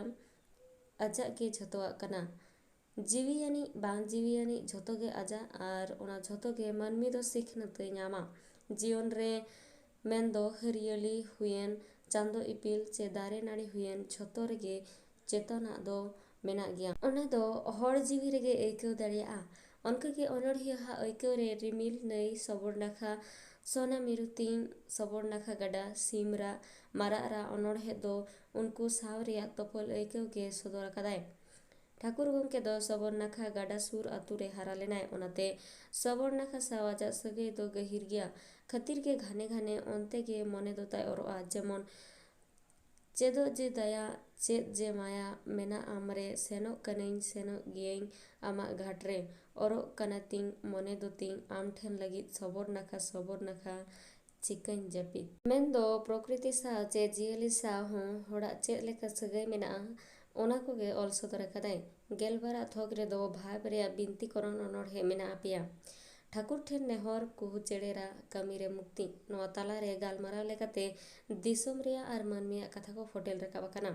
ᱟᱡᱟᱜ ᱜᱮ ᱡᱷᱚᱛᱚᱣᱟᱜ ᱠᱟᱱᱟ᱾ ᱡᱤᱣᱤᱭᱟᱱᱤᱡ ᱵᱟᱝ ᱡᱤᱣᱤᱭᱟᱱᱤᱡ ᱡᱷᱚᱛᱚ ᱜᱮ ᱟᱡᱟᱜ, ᱟᱨ ᱚᱱᱟ ᱡᱷᱚᱛᱚ ᱜᱮ ᱢᱟᱹᱱᱢᱤ ᱫᱚ ᱥᱤᱠᱷᱱᱟᱹᱛ ᱮ ᱧᱟᱢᱟ᱾ ᱡᱤᱭᱚᱱ ᱨᱮ ᱢᱮᱱᱫᱚ ᱦᱟᱹᱨᱭᱟᱹᱞᱤ ᱦᱩᱭᱮᱱ, ᱪᱟᱸᱫᱚ ᱤᱯᱤᱞ ᱪᱮ ᱫᱟᱨᱮ ᱱᱟᱹᱲᱤ ᱦᱩᱭᱮᱱ, ᱡᱷᱚᱛᱚ ᱨᱮᱜᱮ ᱪᱮᱛᱚᱱᱟᱜ ᱫᱚ ᱢᱮᱱᱟᱜ ᱜᱮᱭᱟ᱾ ᱚᱱᱟ ᱫᱚ ᱦᱚᱲ ᱡᱤᱣᱤ ᱨᱮᱜᱮ ᱟᱹᱭᱠᱟᱹᱣ ᱫᱟᱲᱮᱭᱟᱜᱼᱟ᱾ ᱚᱱᱠᱟᱜᱮ ᱚᱱᱚᱬᱦᱤᱭᱟᱹ ᱦᱟᱜ ᱟᱹᱭᱠᱟᱹᱣ ᱨᱮ ᱨᱤᱢᱤᱞ, ᱱᱟᱹᱭ, ᱥᱚᱵᱚᱨᱱᱟᱠᱷᱟ, ᱥᱚᱱᱟ ᱢᱤᱨᱩ ᱛᱤᱧ, ᱥᱚᱵᱚᱨᱱᱟᱠᱷᱟ ᱜᱟᱰᱟ, ᱥᱤᱢ ᱨᱟᱜ, ᱢᱟᱨᱟᱜ ᱨᱟᱜ ᱚᱱᱚᱬᱦᱮ ᱫᱚ ᱩᱱᱠᱩ ᱥᱟᱶ ᱨᱮᱭᱟᱜ ᱛᱚᱯᱚᱞ ᱟᱹᱭᱠᱟᱹᱣ ᱜᱮ ᱥᱚᱫᱚᱨ ᱟᱠᱟᱫᱟᱭ᱾ ᱴᱷᱟᱹᱠᱩᱨ ᱜᱚᱢᱠᱮ ᱫᱚ ᱥᱚᱵᱚᱨᱱᱟᱠᱷᱟ ᱜᱟᱰᱟ ᱥᱩᱨ ᱟᱛᱩ ᱨᱮ ᱦᱟᱨᱟ ᱞᱮᱱᱟᱭ, ᱚᱱᱟᱛᱮ ᱥᱚᱵᱚᱨᱱᱟᱠᱷᱟ ᱥᱟᱶ ᱟᱡᱟᱜ ᱥᱟᱹᱜᱟᱹᱭ ᱫᱚ ᱜᱟᱹᱦᱤᱨ ᱜᱮᱭᱟ᱾ ᱠᱷᱟᱹᱛᱤᱨ ᱜᱮ ᱜᱷᱟᱱᱮ ᱜᱷᱟᱱᱮ ᱚᱱᱛᱮ ᱜᱮ ᱢᱚᱱᱮ ᱫᱚ ᱛᱟᱭ ᱚᱨᱚᱜᱼᱟ, ᱡᱮᱢᱚᱱ ᱪᱮᱫᱚᱜ ᱡᱮ ᱫᱟᱭᱟ, ᱪᱮᱫ ᱡᱮ ᱢᱟᱭᱟ ᱢᱮᱱᱟᱜ ᱟᱢᱨᱮ, ᱥᱮᱱᱚᱜ ᱠᱟᱹᱱᱟᱹᱧ, ᱥᱮᱱᱚᱜ ᱜᱤᱭᱟᱹᱧ ᱟᱢᱟᱜ ᱜᱷᱟᱴ ᱨᱮ, ᱚᱨᱚᱜ ᱠᱟᱱᱟ ᱛᱤᱧ, ᱢᱚᱱᱮ ᱫᱚ ᱛᱤᱧ ᱟᱢ ᱴᱷᱮᱱ ᱞᱟᱹᱜᱤᱫ, ᱥᱚᱵᱚᱨ ᱱᱟᱠᱷᱟ, ᱥᱚᱵᱚᱨ ᱱᱟᱠᱷᱟ, ᱪᱤᱠᱟᱹᱧ ᱡᱟᱹᱯᱤᱫ᱾ ᱢᱮᱱᱫᱚ ᱯᱨᱚᱠᱨᱤᱛᱤ ᱥᱟᱶ ᱪᱮ ᱡᱤᱭᱟᱹᱞᱤ ᱥᱟᱶ ᱦᱚᱸ ᱦᱚᱲᱟᱜ ᱪᱮᱫ ᱞᱮᱠᱟ ᱥᱟᱹᱜᱟᱹᱭ ᱢᱮᱱᱟᱜᱼᱟ, ᱚᱱᱟ ᱠᱚᱜᱮ ᱚᱞ ᱥᱚᱫᱚᱨ ᱟᱠᱟᱫᱟᱭ᱾ ᱜᱮᱞᱵᱟᱨᱟᱜ ᱛᱷᱚᱠ ᱨᱮᱫᱚ ᱵᱷᱟᱵᱽ ᱨᱮᱭᱟᱜ ᱵᱤᱱᱛᱤ ᱠᱚᱨᱚᱱ ᱚᱱᱚᱬᱦᱮ ᱢᱮᱱᱟᱜ ᱯᱮᱭᱟ᱾ ᱴᱷᱟᱹᱠᱩᱨ ᱴᱷᱮᱱ ᱱᱮᱦᱚᱨ, ᱠᱩᱦᱩ ᱪᱮᱬᱮ ᱨᱟᱜ, ᱠᱟᱹᱢᱤ ᱨᱮ ᱢᱩᱠᱛᱤ᱾ ᱱᱚᱣᱟ ᱛᱟᱞᱟᱨᱮ ᱜᱟᱞᱢᱟᱨᱟᱣ ᱞᱮᱠᱟᱛᱮ ᱫᱤᱥᱚᱢ ᱨᱮᱭᱟᱜ ᱟᱨ ᱢᱟᱹᱱᱢᱤᱭᱟᱜ ᱠᱟᱛᱷᱟ ᱠᱚ ᱯᱷᱚᱴᱮᱞ ᱨᱟᱠᱟᱵ ᱟᱠᱟᱱᱟ᱾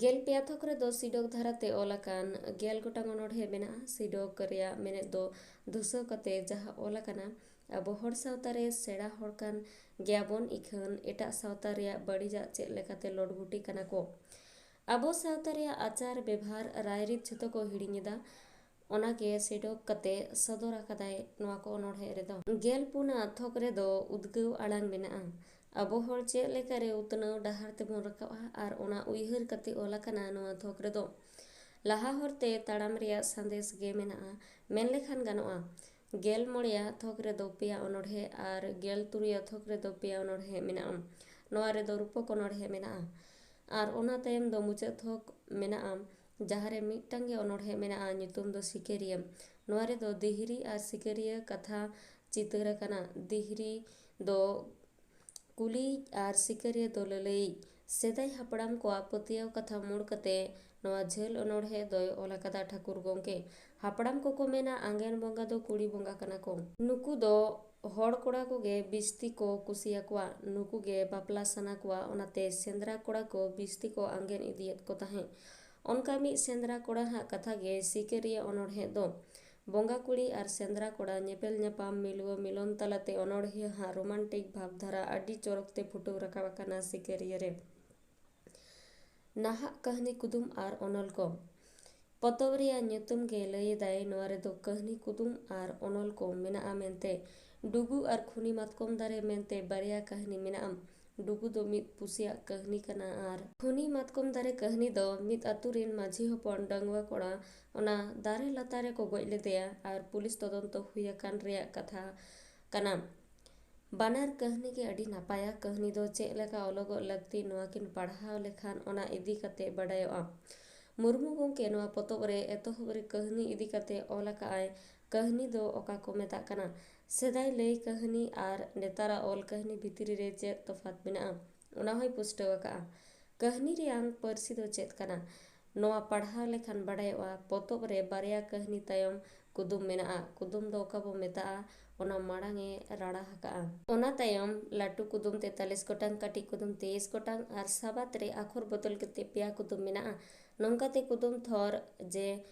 ᱜᱮᱞ ᱯᱮᱭᱟ ᱛᱷᱚᱠ ᱨᱮᱫᱚ ᱥᱤᱰᱚᱠ ᱫᱷᱟᱨᱟᱛᱮ ᱚᱞ ᱟᱠᱟᱱ ᱜᱮᱞ ᱜᱚᱴᱟᱝ ᱚᱱᱚᱬᱦᱮ ᱢᱮᱱᱟᱜᱼᱟ᱾ ᱥᱤᱰᱚᱠ ᱨᱮᱭᱟᱜ ᱢᱮᱱᱮᱫ ᱫᱚ ᱫᱷᱩᱥᱟᱹᱣ ᱠᱟᱛᱮ ᱡᱟᱦᱟᱸ ᱚᱞ ᱟᱠᱟᱱᱟ, ᱟᱵᱚ ᱦᱚᱲ ᱥᱟᱶᱛᱟ ᱨᱮ ᱥᱮᱬᱟ ᱦᱚᱲ ᱠᱟᱱ ᱜᱮᱭᱟᱵᱚᱱ, ᱤᱠᱷᱟᱹᱱ ᱮᱴᱟᱜ ᱥᱟᱶᱛᱟ ᱨᱮᱭᱟᱜ ᱵᱟᱹᱲᱤᱡᱟᱜ ᱪᱮᱫ ᱞᱮᱠᱟᱛᱮ ᱞᱚᱴᱜᱩᱴᱤ ᱠᱟᱱᱟ ᱠᱚ᱾ ᱟᱵᱚ ᱥᱟᱶᱛᱟ ᱨᱮᱭᱟᱜ ᱟᱪᱟᱨ ᱵᱮᱵᱷᱟᱨ ᱨᱟᱭᱨᱤᱛ ᱡᱷᱚᱛᱚ ᱠᱚ ᱦᱤᱲᱤᱧ ᱮᱫᱟ᱾ ᱚᱱᱟᱜᱮ ᱥᱮᱰᱚᱜ ᱠᱟᱛᱮ ᱥᱚᱫᱚᱨ ᱟᱠᱟᱫᱟᱭ ᱱᱚᱣᱟ ᱠᱚ ᱚᱱᱚᱬᱦᱮ ᱨᱮᱫᱚ᱾ ᱜᱮᱞ ᱯᱩᱱᱟᱜ ᱛᱷᱚᱠ ᱨᱮᱫᱚ ᱩᱫᱽᱜᱟᱹᱣ ᱟᱲᱟᱝ ᱢᱮᱱᱟᱜᱼᱟ᱾ ᱟᱵᱚ ᱦᱚᱲ ᱪᱮᱫ ᱞᱮᱠᱟᱨᱮ ᱩᱛᱱᱟᱹᱣ ᱰᱟᱦᱟᱨ ᱛᱮᱵᱚᱱ ᱨᱟᱠᱟᱵᱼᱟ, ᱟᱨ ᱚᱱᱟ ᱩᱭᱦᱟᱹᱨ ᱠᱟᱛᱮ ᱚᱞ ᱟᱠᱟᱱᱟ ᱱᱚᱣᱟ ᱛᱷᱚᱠ ᱨᱮᱫᱚ᱾ ᱞᱟᱦᱟ ᱦᱚᱨᱛᱮ ᱛᱟᱲᱟᱢ ᱨᱮᱭᱟᱜ ᱥᱟᱸᱫᱮᱥ ᱜᱮ ᱢᱮᱱᱟᱜᱼᱟ ᱢᱮᱱ ᱞᱮᱠᱷᱟᱱ ᱜᱟᱱᱚᱜᱼᱟ᱾ ᱜᱮᱞ ᱢᱚᱬᱮᱭᱟᱜ ᱛᱷᱚᱠ ᱨᱮᱫᱚ ᱯᱮᱭᱟ ᱚᱱᱚᱬᱦᱮ ᱟᱨ ᱜᱮᱞ ᱛᱩᱨᱩᱭᱟᱜ ᱛᱷᱚᱠ ᱨᱮᱫᱚ ᱯᱮᱭᱟ ᱚᱱᱚᱬᱦᱮ ᱢᱮᱱᱟᱜᱼᱟ᱾ ᱱᱚᱣᱟ ᱨᱮᱫᱚ ᱨᱩᱯᱚᱠ ᱚᱱᱚᱬᱦᱮ ᱢᱮᱱᱟᱜᱼᱟ᱾ ᱟᱨ ᱚᱱᱟ ᱛᱟᱭᱚᱢ ᱫᱚ ᱢᱩᱪᱟᱹᱫ ᱛᱷᱚᱠ ᱢᱮᱱᱟᱜᱼᱟ, ᱡᱟᱦᱟᱸ ᱨᱮ ᱢᱤᱫᱴᱟᱝ ᱜᱮ ᱚᱱᱚᱬᱦᱮ ᱢᱮᱱᱟᱜᱼᱟ, ᱧᱩᱛᱩᱢ ᱫᱚ ᱥᱤᱠᱟᱹᱨᱤᱭᱟᱹ᱾ ᱱᱚᱣᱟ ᱨᱮᱫᱚ ᱫᱤᱦᱨᱤ ᱟᱨ ᱥᱤᱠᱟᱹᱨᱤᱭᱟᱹ ᱠᱟᱛᱷᱟ ᱪᱤᱛᱟᱹᱨ ᱟᱠᱟᱱᱟ᱾ ᱫᱤᱦᱨᱤ ᱫᱚ ᱠᱩᱞᱤᱭᱤᱡ ᱟᱨ ᱥᱤᱠᱟᱹᱨᱤᱭᱟᱹ ᱫᱚ ᱞᱟᱹᱞᱟᱹᱭᱤᱡ᱾ ᱥᱮᱫᱟᱭ ᱦᱟᱯᱲᱟᱢ ᱠᱚᱣᱟᱜ ᱯᱟᱹᱛᱭᱟᱹᱣ ᱠᱟᱛᱷᱟ ᱢᱩᱲ ᱠᱟᱛᱮ ᱱᱚᱣᱟ ᱡᱷᱟᱹᱞ ᱚᱱᱚᱬᱦᱮ ᱫᱚᱭ ᱚᱞ ᱟᱠᱟᱫᱟ ᱴᱷᱟᱹᱠᱩᱨ ᱜᱚᱢᱠᱮ᱾ ᱦᱟᱯᱲᱟᱢ ᱠᱚᱠᱚ ᱢᱮᱱᱟ, ᱟᱸᱜᱮᱱ ᱵᱚᱸᱜᱟ ᱫᱚ ᱠᱩᱲᱤ ᱵᱚᱸᱜᱟ ᱠᱟᱱᱟ ᱠᱚ᱾ ᱱᱩᱠᱩ ᱫᱚ ᱦᱚᱲ ᱠᱚᱲᱟ ᱠᱚᱜᱮ ᱵᱤᱥᱛᱤ ᱠᱚ ᱠᱩᱥᱤᱭᱟᱠᱚᱣᱟ, ᱱᱩᱠᱩ ᱜᱮ ᱵᱟᱯᱞᱟ ᱥᱟᱱᱟ ᱠᱚᱣᱟ, ᱚᱱᱟᱛᱮ ᱥᱮᱸᱫᱽᱨᱟ ᱠᱚᱲᱟ ᱠᱚ ᱵᱤᱥᱛᱤ ᱠᱚ ᱟᱸᱜᱮᱱ ᱤᱫᱤᱭᱮᱫ ᱠᱚ ᱛᱟᱦᱮᱸᱫ᱾ ᱚᱱᱠᱟ ᱢᱤᱫ ᱥᱮᱸᱫᱽᱨᱟ ᱠᱚᱲᱟ ᱦᱟᱜ ᱠᱟᱛᱷᱟ ᱜᱮ ᱥᱤᱠᱟᱹᱨᱤᱭᱟᱹ ᱚᱱᱚᱬᱦᱮ ᱫᱚ᱾ ᱵᱚᱸᱜᱟ ᱠᱩᱲᱤ ᱟᱨ ᱥᱮᱸᱫᱽᱨᱟ ᱠᱚᱲᱟ ᱧᱮᱯᱮᱞ ᱧᱟᱯᱟᱢ ᱢᱤᱞᱣᱟᱹ ᱢᱤᱞᱚᱱ ᱛᱟᱞᱟᱛᱮ ᱚᱱᱚᱬᱦᱤᱭᱟᱹ ᱦᱟᱜ ᱨᱳᱢᱟᱱᱴᱤᱠ ᱵᱷᱟᱵᱽ ᱫᱷᱟᱨᱟ ᱟᱹᱰᱤ ᱪᱚᱨᱚᱠ ᱛᱮ ᱯᱷᱩᱴᱟᱹᱣ ᱨᱟᱠᱟᱵ ᱟᱠᱟᱱᱟ ᱥᱤᱠᱟᱹᱨᱤᱭᱟᱹ ᱨᱮ᱾ ᱱᱟᱦᱟᱜ ᱠᱟᱹᱦᱱᱤ ᱠᱩᱫᱩᱢ ᱟᱨ ᱚᱱᱚᱞ ᱠᱚ᱾ ᱯᱚᱛᱚᱵ ᱨᱮᱭᱟᱜ ᱧᱩᱛᱩᱢ ᱜᱮ ᱞᱟᱹᱭ ᱮᱫᱟᱭ, ᱱᱚᱣᱟ ᱨᱮᱫᱚ ᱠᱟᱹᱦᱱᱤ ᱠᱩᱫᱩᱢ ᱟᱨ ᱚᱱᱚᱞ ᱠᱚ ᱢᱮᱱᱟᱜᱼᱟ ᱢᱮᱱᱛᱮ᱾ ᱰᱩᱜᱩ ᱟᱨ ᱠᱷᱩᱱᱤ ᱢᱟᱛᱠᱚᱢ ᱫᱟᱨᱮ ᱢᱮᱱᱛᱮ ᱵᱟᱨᱭᱟ ᱠᱟᱹᱦᱱᱤ ᱢᱮᱱᱟᱜᱼᱟ᱾ ᱰᱩᱜᱩ ᱫᱚ ᱢᱤᱫ ᱯᱩᱥᱤᱭᱟᱜ ᱠᱟᱹᱦᱱᱤ ᱠᱟᱱᱟ ᱟᱨ ᱠᱷᱩᱱᱤ ᱢᱟᱛᱠᱚᱢ ᱫᱟᱨᱮ ᱠᱟᱹᱦᱱᱤ ᱫᱚ ᱢᱤᱫ ᱟᱹᱛᱩ ᱨᱤᱱ ᱢᱟᱹᱡᱷᱤ ᱦᱚᱯᱚᱱ ᱰᱟᱺᱜᱩᱣᱟᱹ ᱠᱚᱲᱟ ᱚᱱᱟ ᱫᱟᱨᱮ ᱞᱟᱛᱟᱨ ᱨᱮᱠᱚ ᱜᱚᱡ ᱞᱮᱫᱮᱭᱟ ᱟᱨ ᱯᱩᱞᱤᱥ ᱛᱚᱫᱚᱱᱛᱚ ᱦᱩᱭ ᱟᱠᱟᱱ ᱨᱮᱭᱟᱜ ᱠᱟᱛᱷᱟ ᱠᱟᱱᱟ᱾ ᱵᱟᱱᱟᱨ ᱠᱟᱹᱦᱱᱤ ᱜᱮ ᱟᱹᱰᱤ ᱱᱟᱯᱟᱭᱟ᱾ ᱠᱟᱹᱦᱱᱤ ᱫᱚ ᱪᱮᱫ ᱞᱮᱠᱟ ᱚᱞᱚᱜᱚᱜ ᱞᱟᱹᱠᱛᱤ, ᱱᱚᱣᱟ ᱠᱤᱱ ᱯᱟᱲᱦᱟᱣ ᱞᱮᱠᱷᱟᱱ ᱚᱱᱟ ᱤᱫᱤ ᱠᱟᱛᱮ ᱵᱟᱰᱟᱭᱚᱜᱼᱟ᱾ ᱢᱩᱨᱢᱩ ᱜᱚᱢᱠᱮ ᱱᱚᱣᱟ ᱯᱚᱛᱚᱵ ᱨᱮ ᱮᱛᱚᱦᱚᱵ ᱨᱮ ᱠᱟᱹᱦᱱᱤ ᱤᱫᱤ ᱠᱟᱛᱮ ᱚᱞ ᱟᱠᱟᱫᱼᱟᱭ, ᱠᱟᱹᱦᱱᱤ ᱫᱚ ᱚᱠᱟ ᱠᱚ ᱢᱮᱛᱟᱜ ᱠᱟᱱᱟ? ᱥᱮᱫᱟᱭ ᱞᱟᱹᱭ ᱠᱟᱹᱦᱱᱤ ᱟᱨ ᱱᱮᱛᱟᱨᱟᱜ ᱚᱞ ᱠᱟᱹᱦᱱᱤ ᱵᱷᱤᱛᱨᱤ ᱨᱮ ᱪᱮᱫ ᱛᱚᱯᱷᱟᱛ ᱢᱮᱱᱟᱜᱼᱟ? ᱚᱱᱟ ᱦᱚᱸᱭ ᱯᱩᱥᱴᱟᱹᱣ ᱟᱠᱟᱫᱼᱟ᱾ ᱠᱟᱹᱦᱱᱤ ᱨᱮᱭᱟᱝ ᱯᱟᱹᱨᱥᱤ ᱫᱚ ᱪᱮᱫ ᱠᱟᱱᱟ? ᱱᱚᱣᱟ ᱯᱟᱲᱦᱟᱣ ᱞᱮᱠᱷᱟᱱ ᱵᱟᱰᱟᱭᱚᱜᱼᱟ, ᱯᱚᱛᱚᱵ ᱨᱮ ᱵᱟᱨᱭᱟ ᱠᱟᱹᱦᱱᱤ ᱛᱟᱭᱚᱢ ᱠᱩᱫᱩᱢ ᱢᱮᱱᱟᱜᱼᱟ᱾ ᱠᱩᱫᱩᱢ ᱫᱚ ᱚᱠᱟ ᱵᱚ ᱢᱮᱛᱟᱜᱼᱟ, ᱚᱱᱟ ᱢᱟᱲᱟᱝ ᱮ ᱨᱟᱲᱟ ᱟᱠᱟᱫᱼᱟ᱾ ᱚᱱᱟ ᱛᱟᱭᱚᱢ ᱞᱟᱹᱴᱩ ᱠᱩᱫᱩᱢ ᱛᱮᱛᱟᱞᱤᱥ ᱜᱚᱴᱟᱝ, ᱠᱟᱹᱴᱤᱡ ᱠᱩᱫᱩᱢ ᱛᱮᱭᱤᱥ ᱜᱚᱴᱟᱝ ᱟᱨ ᱥᱟᱵᱟᱫ ᱨᱮ ᱟᱠᱷᱚᱨ ᱵᱚᱫᱚᱞ ᱠᱟᱛᱮ ᱯᱮᱭᱟ ᱠᱩᱫᱩᱢ ᱢᱮᱱᱟᱜᱼᱟ᱾ ᱱᱚᱝᱠᱟᱛᱮ ᱠᱩᱫᱩᱢ ᱛᱷᱚᱨ ᱡᱮ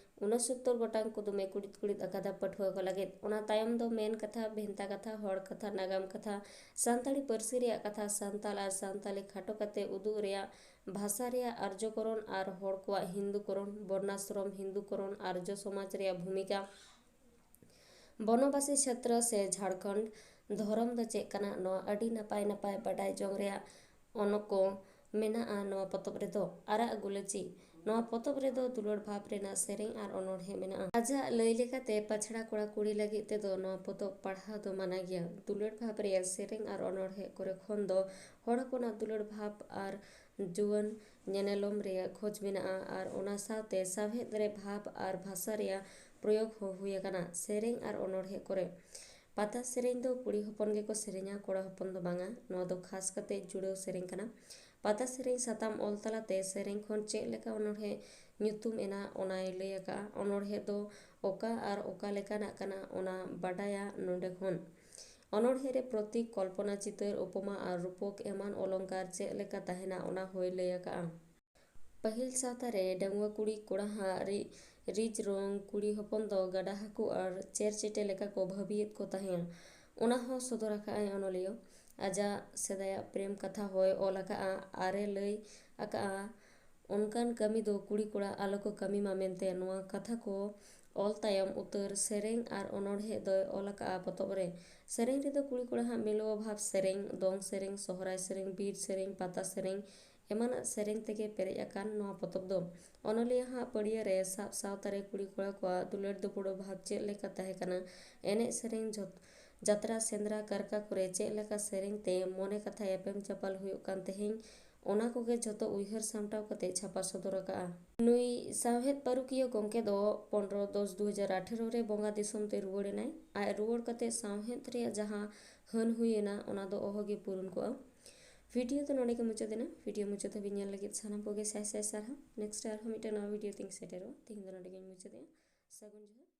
ᱩᱱᱚᱥᱚᱛᱛᱚᱨ ᱜᱚᱴᱟᱝ ᱠᱩᱫᱩᱢᱮ ᱠᱩᱲᱤᱫ ᱠᱩᱲᱤᱫ ᱟᱠᱟᱫᱟ ᱯᱟᱹᱴᱷᱩᱣᱟᱹ ᱠᱚ ᱞᱟᱹᱜᱤᱫ᱾ ᱚᱱᱟ ᱛᱟᱭᱚᱢ ᱫᱚ ᱢᱮᱱ ᱠᱟᱛᱷᱟ, ᱵᱷᱮᱱᱛᱟ ᱠᱟᱛᱷᱟ, ᱦᱚᱲ ᱠᱟᱛᱷᱟ, ᱱᱟᱜᱟᱢ ᱠᱟᱛᱷᱟ, ᱥᱟᱱᱛᱟᱲᱤ ᱯᱟᱹᱨᱥᱤ ᱨᱮᱭᱟᱜ ᱠᱟᱛᱷᱟ, ᱥᱟᱱᱛᱟᱲ ᱟᱨ ᱥᱟᱱᱛᱟᱲᱤ ᱠᱷᱟᱴᱚ ᱠᱟᱛᱮ ᱩᱫᱩᱜ ᱨᱮᱭᱟᱜ ᱵᱷᱟᱥᱟ ᱨᱮᱭᱟᱜ ᱟᱨᱡᱚᱠᱚᱨᱚᱱ ᱟᱨ ᱦᱚᱲ ᱠᱚᱣᱟᱜ ᱦᱤᱱᱫᱩᱠᱚᱨᱚᱱ, ᱵᱚᱨᱱᱟᱥᱨᱚᱢ ᱦᱤᱱᱫᱩᱠᱚᱨᱚᱱ, ᱟᱨᱡᱚ ᱥᱚᱢᱟᱡᱽ ᱨᱮᱭᱟᱜ ᱵᱷᱩᱢᱤᱠᱟ, ᱵᱚᱱᱚᱵᱟᱥᱤ ᱪᱷᱮᱛᱨᱚ ᱥᱮ ᱡᱷᱟᱲᱠᱷᱚᱸᱰ ᱫᱷᱚᱨᱚᱢ ᱫᱚ ᱪᱮᱫ ᱠᱟᱱᱟ, ᱱᱚᱣᱟ ᱟᱹᱰᱤ ᱱᱟᱯᱟᱭ ᱱᱟᱯᱟᱭ ᱵᱟᱰᱟᱭ ᱡᱚᱝ ᱨᱮᱭᱟᱜ ᱚᱱᱚ ᱠᱚ ᱢᱮᱱᱟᱜᱼᱟ ᱱᱚᱣᱟ ᱯᱚᱛᱚᱵ ᱨᱮᱫᱚ᱾ ᱟᱨᱟᱜ ᱜᱩᱞᱟᱹᱪᱤ᱾ ᱱᱚᱣᱟ ᱯᱚᱛᱚᱵ ᱨᱮᱫᱚ ᱫᱩᱞᱟᱹᱲ ᱵᱷᱟᱵᱽ ᱨᱮᱱᱟᱜ ᱥᱮᱨᱮᱧ ᱟᱨ ᱚᱱᱚᱬᱦᱮ ᱢᱮᱱᱟᱜᱼᱟ᱾ ᱟᱡᱟᱜ ᱞᱟᱹᱭ ᱞᱮᱠᱟᱛᱮ, ᱯᱟᱪᱷᱲᱟ ᱠᱚᱲᱟ ᱠᱩᱲᱤ ᱞᱟᱹᱜᱤᱫ ᱛᱮᱫᱚ ᱱᱚᱣᱟ ᱯᱚᱛᱚᱵ ᱯᱟᱲᱦᱟᱣ ᱫᱚ ᱢᱟᱱᱟ ᱜᱮᱭᱟ᱾ ᱫᱩᱞᱟᱹᱲ ᱵᱷᱟᱵᱽ ᱨᱮᱭᱟᱜ ᱥᱮᱨᱮᱧ ᱟᱨ ᱚᱱᱚᱬᱦᱮ ᱠᱚᱨᱮ ᱠᱷᱚᱱ ᱫᱚ ᱦᱚᱲ ᱦᱚᱯᱚᱱᱟᱜ ᱫᱩᱞᱟᱹᱲ ᱵᱷᱟᱵᱽ ᱟᱨ ᱡᱩᱣᱟᱹᱱ ᱧᱮᱱᱮᱞᱚᱢ ᱨᱮᱭᱟᱜ ᱠᱷᱚᱡᱽ ᱢᱮᱱᱟᱜᱼᱟ ᱟᱨ ᱚᱱᱟ ᱥᱟᱶᱛᱮ ᱥᱟᱶᱦᱮᱫ ᱨᱮ ᱵᱷᱟᱵᱽ ᱟᱨ ᱵᱷᱟᱥᱟ ᱨᱮᱭᱟᱜ ᱯᱨᱚᱭᱳᱜᱽ ᱦᱚᱸ ᱦᱩᱭ ᱟᱠᱟᱱᱟ ᱥᱮᱨᱮᱧ ᱟᱨ ᱚᱱᱚᱬᱦᱮ ᱠᱚᱨᱮ᱾ ᱯᱟᱛᱟ ᱥᱮᱨᱮᱧ ᱫᱚ ᱠᱩᱲᱤ ᱦᱚᱯᱚᱱ ᱜᱮᱠᱚ ᱥᱮᱨᱮᱧᱟ, ᱠᱚᱲᱟ ᱦᱚᱯᱚᱱ ᱫᱚ ᱵᱟᱝᱟ᱾ ᱱᱚᱣᱟ ᱫᱚ ᱠᱷᱟᱥ ᱠᱟᱛᱮ ᱡᱩᱲᱟᱹᱣ ᱥᱮᱨᱮᱧ ᱠᱟᱱᱟ᱾ ᱯᱟᱛᱟ ᱥᱮᱨᱮᱧ ᱥᱟᱛᱟᱢ ᱚᱞ ᱛᱟᱞᱟᱛᱮ ᱥᱮᱨᱮᱧ ᱠᱷᱚᱱ ᱪᱮᱫ ᱞᱮᱠᱟ ᱚᱱᱚᱬᱦᱮ ᱧᱩᱛᱩᱢ ᱮᱱᱟ, ᱚᱱᱟᱭ ᱞᱟᱹᱭ ᱟᱠᱟᱫᱼᱟ᱾ ᱚᱱᱚᱬᱦᱮ ᱫᱚ ᱚᱠᱟ ᱟᱨ ᱚᱠᱟ ᱞᱮᱠᱟᱱᱟᱜ ᱠᱟᱱᱟ, ᱚᱱᱟ ᱵᱟᱰᱟᱭᱟ ᱱᱚᱰᱮ ᱠᱷᱚᱱ᱾ ᱚᱱᱚᱬᱦᱮ ᱨᱮ ᱯᱨᱚᱛᱤᱠ, ᱠᱚᱞᱯᱚᱱᱟ ᱪᱤᱛᱟᱹᱨ, ᱩᱯᱚᱢᱟ ᱟᱨ ᱨᱩᱯᱚᱠ ᱮᱢᱟᱱ ᱚᱞᱚᱝᱠᱟᱨ ᱪᱮᱫ ᱞᱮᱠᱟ ᱛᱟᱦᱮᱱᱟ, ᱚᱱᱟ ᱦᱚᱸᱭ ᱞᱟᱹᱭ ᱟᱠᱟᱫᱼᱟ᱾ ᱯᱟᱹᱦᱤᱞ ᱥᱟᱶᱛᱟ ᱨᱮ ᱰᱟᱺᱜᱩᱣᱟᱹ ᱠᱩᱲᱤ ᱠᱚᱲᱟ ᱦᱟᱜ ᱨᱤ-, ᱨᱤᱡ ᱨᱚᱝ, ᱠᱩᱲᱤ ᱦᱚᱯᱚᱱ ᱫᱚ ᱜᱟᱰᱟ ᱦᱟᱹᱠᱩ ᱟᱨ ᱪᱮᱨ ᱪᱮᱴᱮ ᱞᱮᱠᱟ ᱠᱚ ᱵᱷᱟᱹᱵᱤᱭᱮᱫ ᱠᱚ ᱛᱟᱦᱮᱸᱫ, ᱚᱱᱟ ᱦᱚᱸ ᱥᱚᱫᱚᱨ ᱟᱠᱟᱫᱼᱟᱭ ᱚᱱᱚᱞᱤᱭᱟᱹ᱾ ᱟᱡᱟᱜ ᱥᱮᱫᱟᱭᱟᱜ ᱯᱨᱮᱢ ᱠᱟᱛᱷᱟ ᱦᱚᱸᱭ ᱚᱞ ᱟᱠᱟᱫᱼᱟ ᱟᱨᱮ ᱞᱟᱹᱭ ᱟᱠᱟᱫᱼᱟ, ᱚᱱᱠᱟᱱ ᱠᱟᱹᱢᱤ ᱫᱚ ᱠᱩᱲᱤ ᱠᱚᱲᱟ ᱟᱞᱚ ᱠᱚ ᱠᱟᱹᱢᱤ ᱢᱟ ᱢᱮᱱᱛᱮ᱾ ᱱᱚᱣᱟ ᱠᱟᱛᱷᱟ ᱠᱚ ᱚᱞ ᱛᱟᱭᱚᱢ ᱩᱛᱟᱹᱨ ᱥᱮᱨᱮᱧ ᱟᱨ ᱚᱱᱚᱬᱦᱮ ᱫᱚᱭ ᱚᱞ ᱟᱠᱟᱫᱼᱟ ᱯᱚᱛᱚᱵ ᱨᱮ᱾ ᱥᱮᱨᱮᱧ ᱨᱮᱫᱚ ᱠᱩᱲᱤ ᱠᱚᱲᱟ ᱦᱟᱜ ᱢᱤᱞᱟᱹᱣ ᱚᱵᱷᱟᱵᱽ ᱥᱮᱨᱮᱧ, ᱫᱚᱝ ᱥᱮᱨᱮᱧ, ᱥᱚᱦᱨᱟᱭ ᱥᱮᱨᱮᱧ, ᱵᱤᱨ ᱥᱮᱨᱮᱧ, ᱯᱟᱛᱟ ᱥᱮᱨᱮᱧ, ᱮᱢᱟᱱᱟᱜ ᱥᱮᱨᱮᱧ ᱛᱮᱜᱮ ᱯᱮᱨᱮᱡ ᱟᱠᱟᱱ ᱱᱚᱣᱟ ᱯᱚᱛᱚᱵ ᱫᱚ᱾ ᱚᱱᱚᱞᱤᱭᱟᱹ ᱦᱟᱜ ᱯᱟᱹᱲᱭᱟᱹ ᱨᱮ ᱥᱟᱵ ᱥᱟᱶᱛᱟ ᱨᱮ ᱠᱩᱲᱤ ᱠᱚᱲᱟ ᱠᱚᱣᱟᱜ ᱫᱩᱞᱟᱹᱲ ᱫᱩᱯᱲᱩᱵ ᱵᱷᱟᱵᱽ ᱪᱮᱫ ᱞᱮᱠᱟ ᱛᱟᱦᱮᱸ ᱠᱟᱱᱟ, ᱮᱱᱮᱡ ᱥᱮᱨᱮᱧ, ᱡᱚᱛ-, ᱡᱟᱛᱨᱟ, ᱥᱮᱸᱫᱽᱨᱟ, ᱠᱟᱨᱠᱟ ᱠᱚᱨᱮ ᱪᱮᱫ ᱞᱮᱠᱟ ᱥᱮᱨᱮᱧ ᱛᱮ ᱢᱚᱱᱮ ᱠᱟᱛᱷᱟ ᱮᱯᱮᱢ ᱪᱟᱯᱟᱞ ᱦᱩᱭᱩᱜ ᱠᱟᱱ ᱛᱮᱦᱮᱧ, ᱚᱱᱟ ᱠᱚᱜᱮ ᱡᱷᱚᱛᱚ ᱩᱭᱦᱟᱹᱨ ᱥᱟᱢᱴᱟᱣ ᱠᱟᱛᱮ ᱪᱷᱟᱯᱟ ᱥᱚᱫᱚᱨ ᱟᱠᱟᱫᱼᱟ᱾ ᱱᱩᱭ ᱥᱟᱶᱦᱮᱫ ᱯᱟᱹᱨᱩᱠᱷᱤᱭᱟᱹ ᱜᱚᱢᱠᱮ ᱫᱚ ᱯᱚᱱᱨᱚ ᱫᱚᱥ ᱫᱩ ᱦᱟᱡᱟᱨ ᱟᱴᱷᱮᱨᱚ ᱨᱮ ᱵᱚᱸᱜᱟ ᱫᱤᱥᱚᱢ ᱛᱮ ᱨᱩᱣᱟᱹᱲ ᱮᱱᱟᱭ᱾ ᱟᱡ ᱨᱩᱣᱟᱹᱲ ᱠᱟᱛᱮ ᱥᱟᱶᱦᱮᱫ ᱨᱮᱭᱟᱜ ᱡᱟᱦᱟᱸ ᱦᱟᱹᱱ ᱦᱩᱭ ᱮᱱᱟ, ᱚᱱᱟ ᱫᱚ ᱚᱦᱚᱜᱮ ᱯᱩᱨᱩᱱ ᱠᱚᱜᱼᱟ᱾ ᱵᱷᱤᱰᱤᱭᱳ ᱫᱚ ᱱᱚᱰᱮ ᱜᱮ ᱢᱩᱪᱟᱹᱫ ᱮᱱᱟ᱾ ᱵᱷᱤᱰᱤᱭᱳ ᱢᱩᱪᱟᱹᱫ ᱦᱟᱹᱵᱤᱡ ᱧᱮᱞ ᱞᱟᱹᱜᱤᱫ ᱥᱟᱱᱟᱢ ᱠᱚᱜᱮ ᱥᱟᱭ ᱥᱟᱭ ᱥᱟᱨᱦᱟᱣ᱾ ᱱᱮᱠᱥᱴ ᱟᱨᱦᱚᱸ ᱢᱤᱫᱴᱟᱝ ᱱᱟᱣᱟ ᱵᱷᱤᱰᱤᱭᱳ ᱛᱤᱧ ᱥᱮᱴᱮᱨᱚᱜᱼᱟ᱾ ᱛᱮᱦᱮᱧ ᱫᱚ ᱱᱚᱰᱮ ᱜᱮᱧ ᱢᱩᱪᱟᱹᱫᱮᱜᱼᱟ᱾ ᱥᱟᱹᱜᱩᱱ ᱡᱚᱦᱟᱨ᱾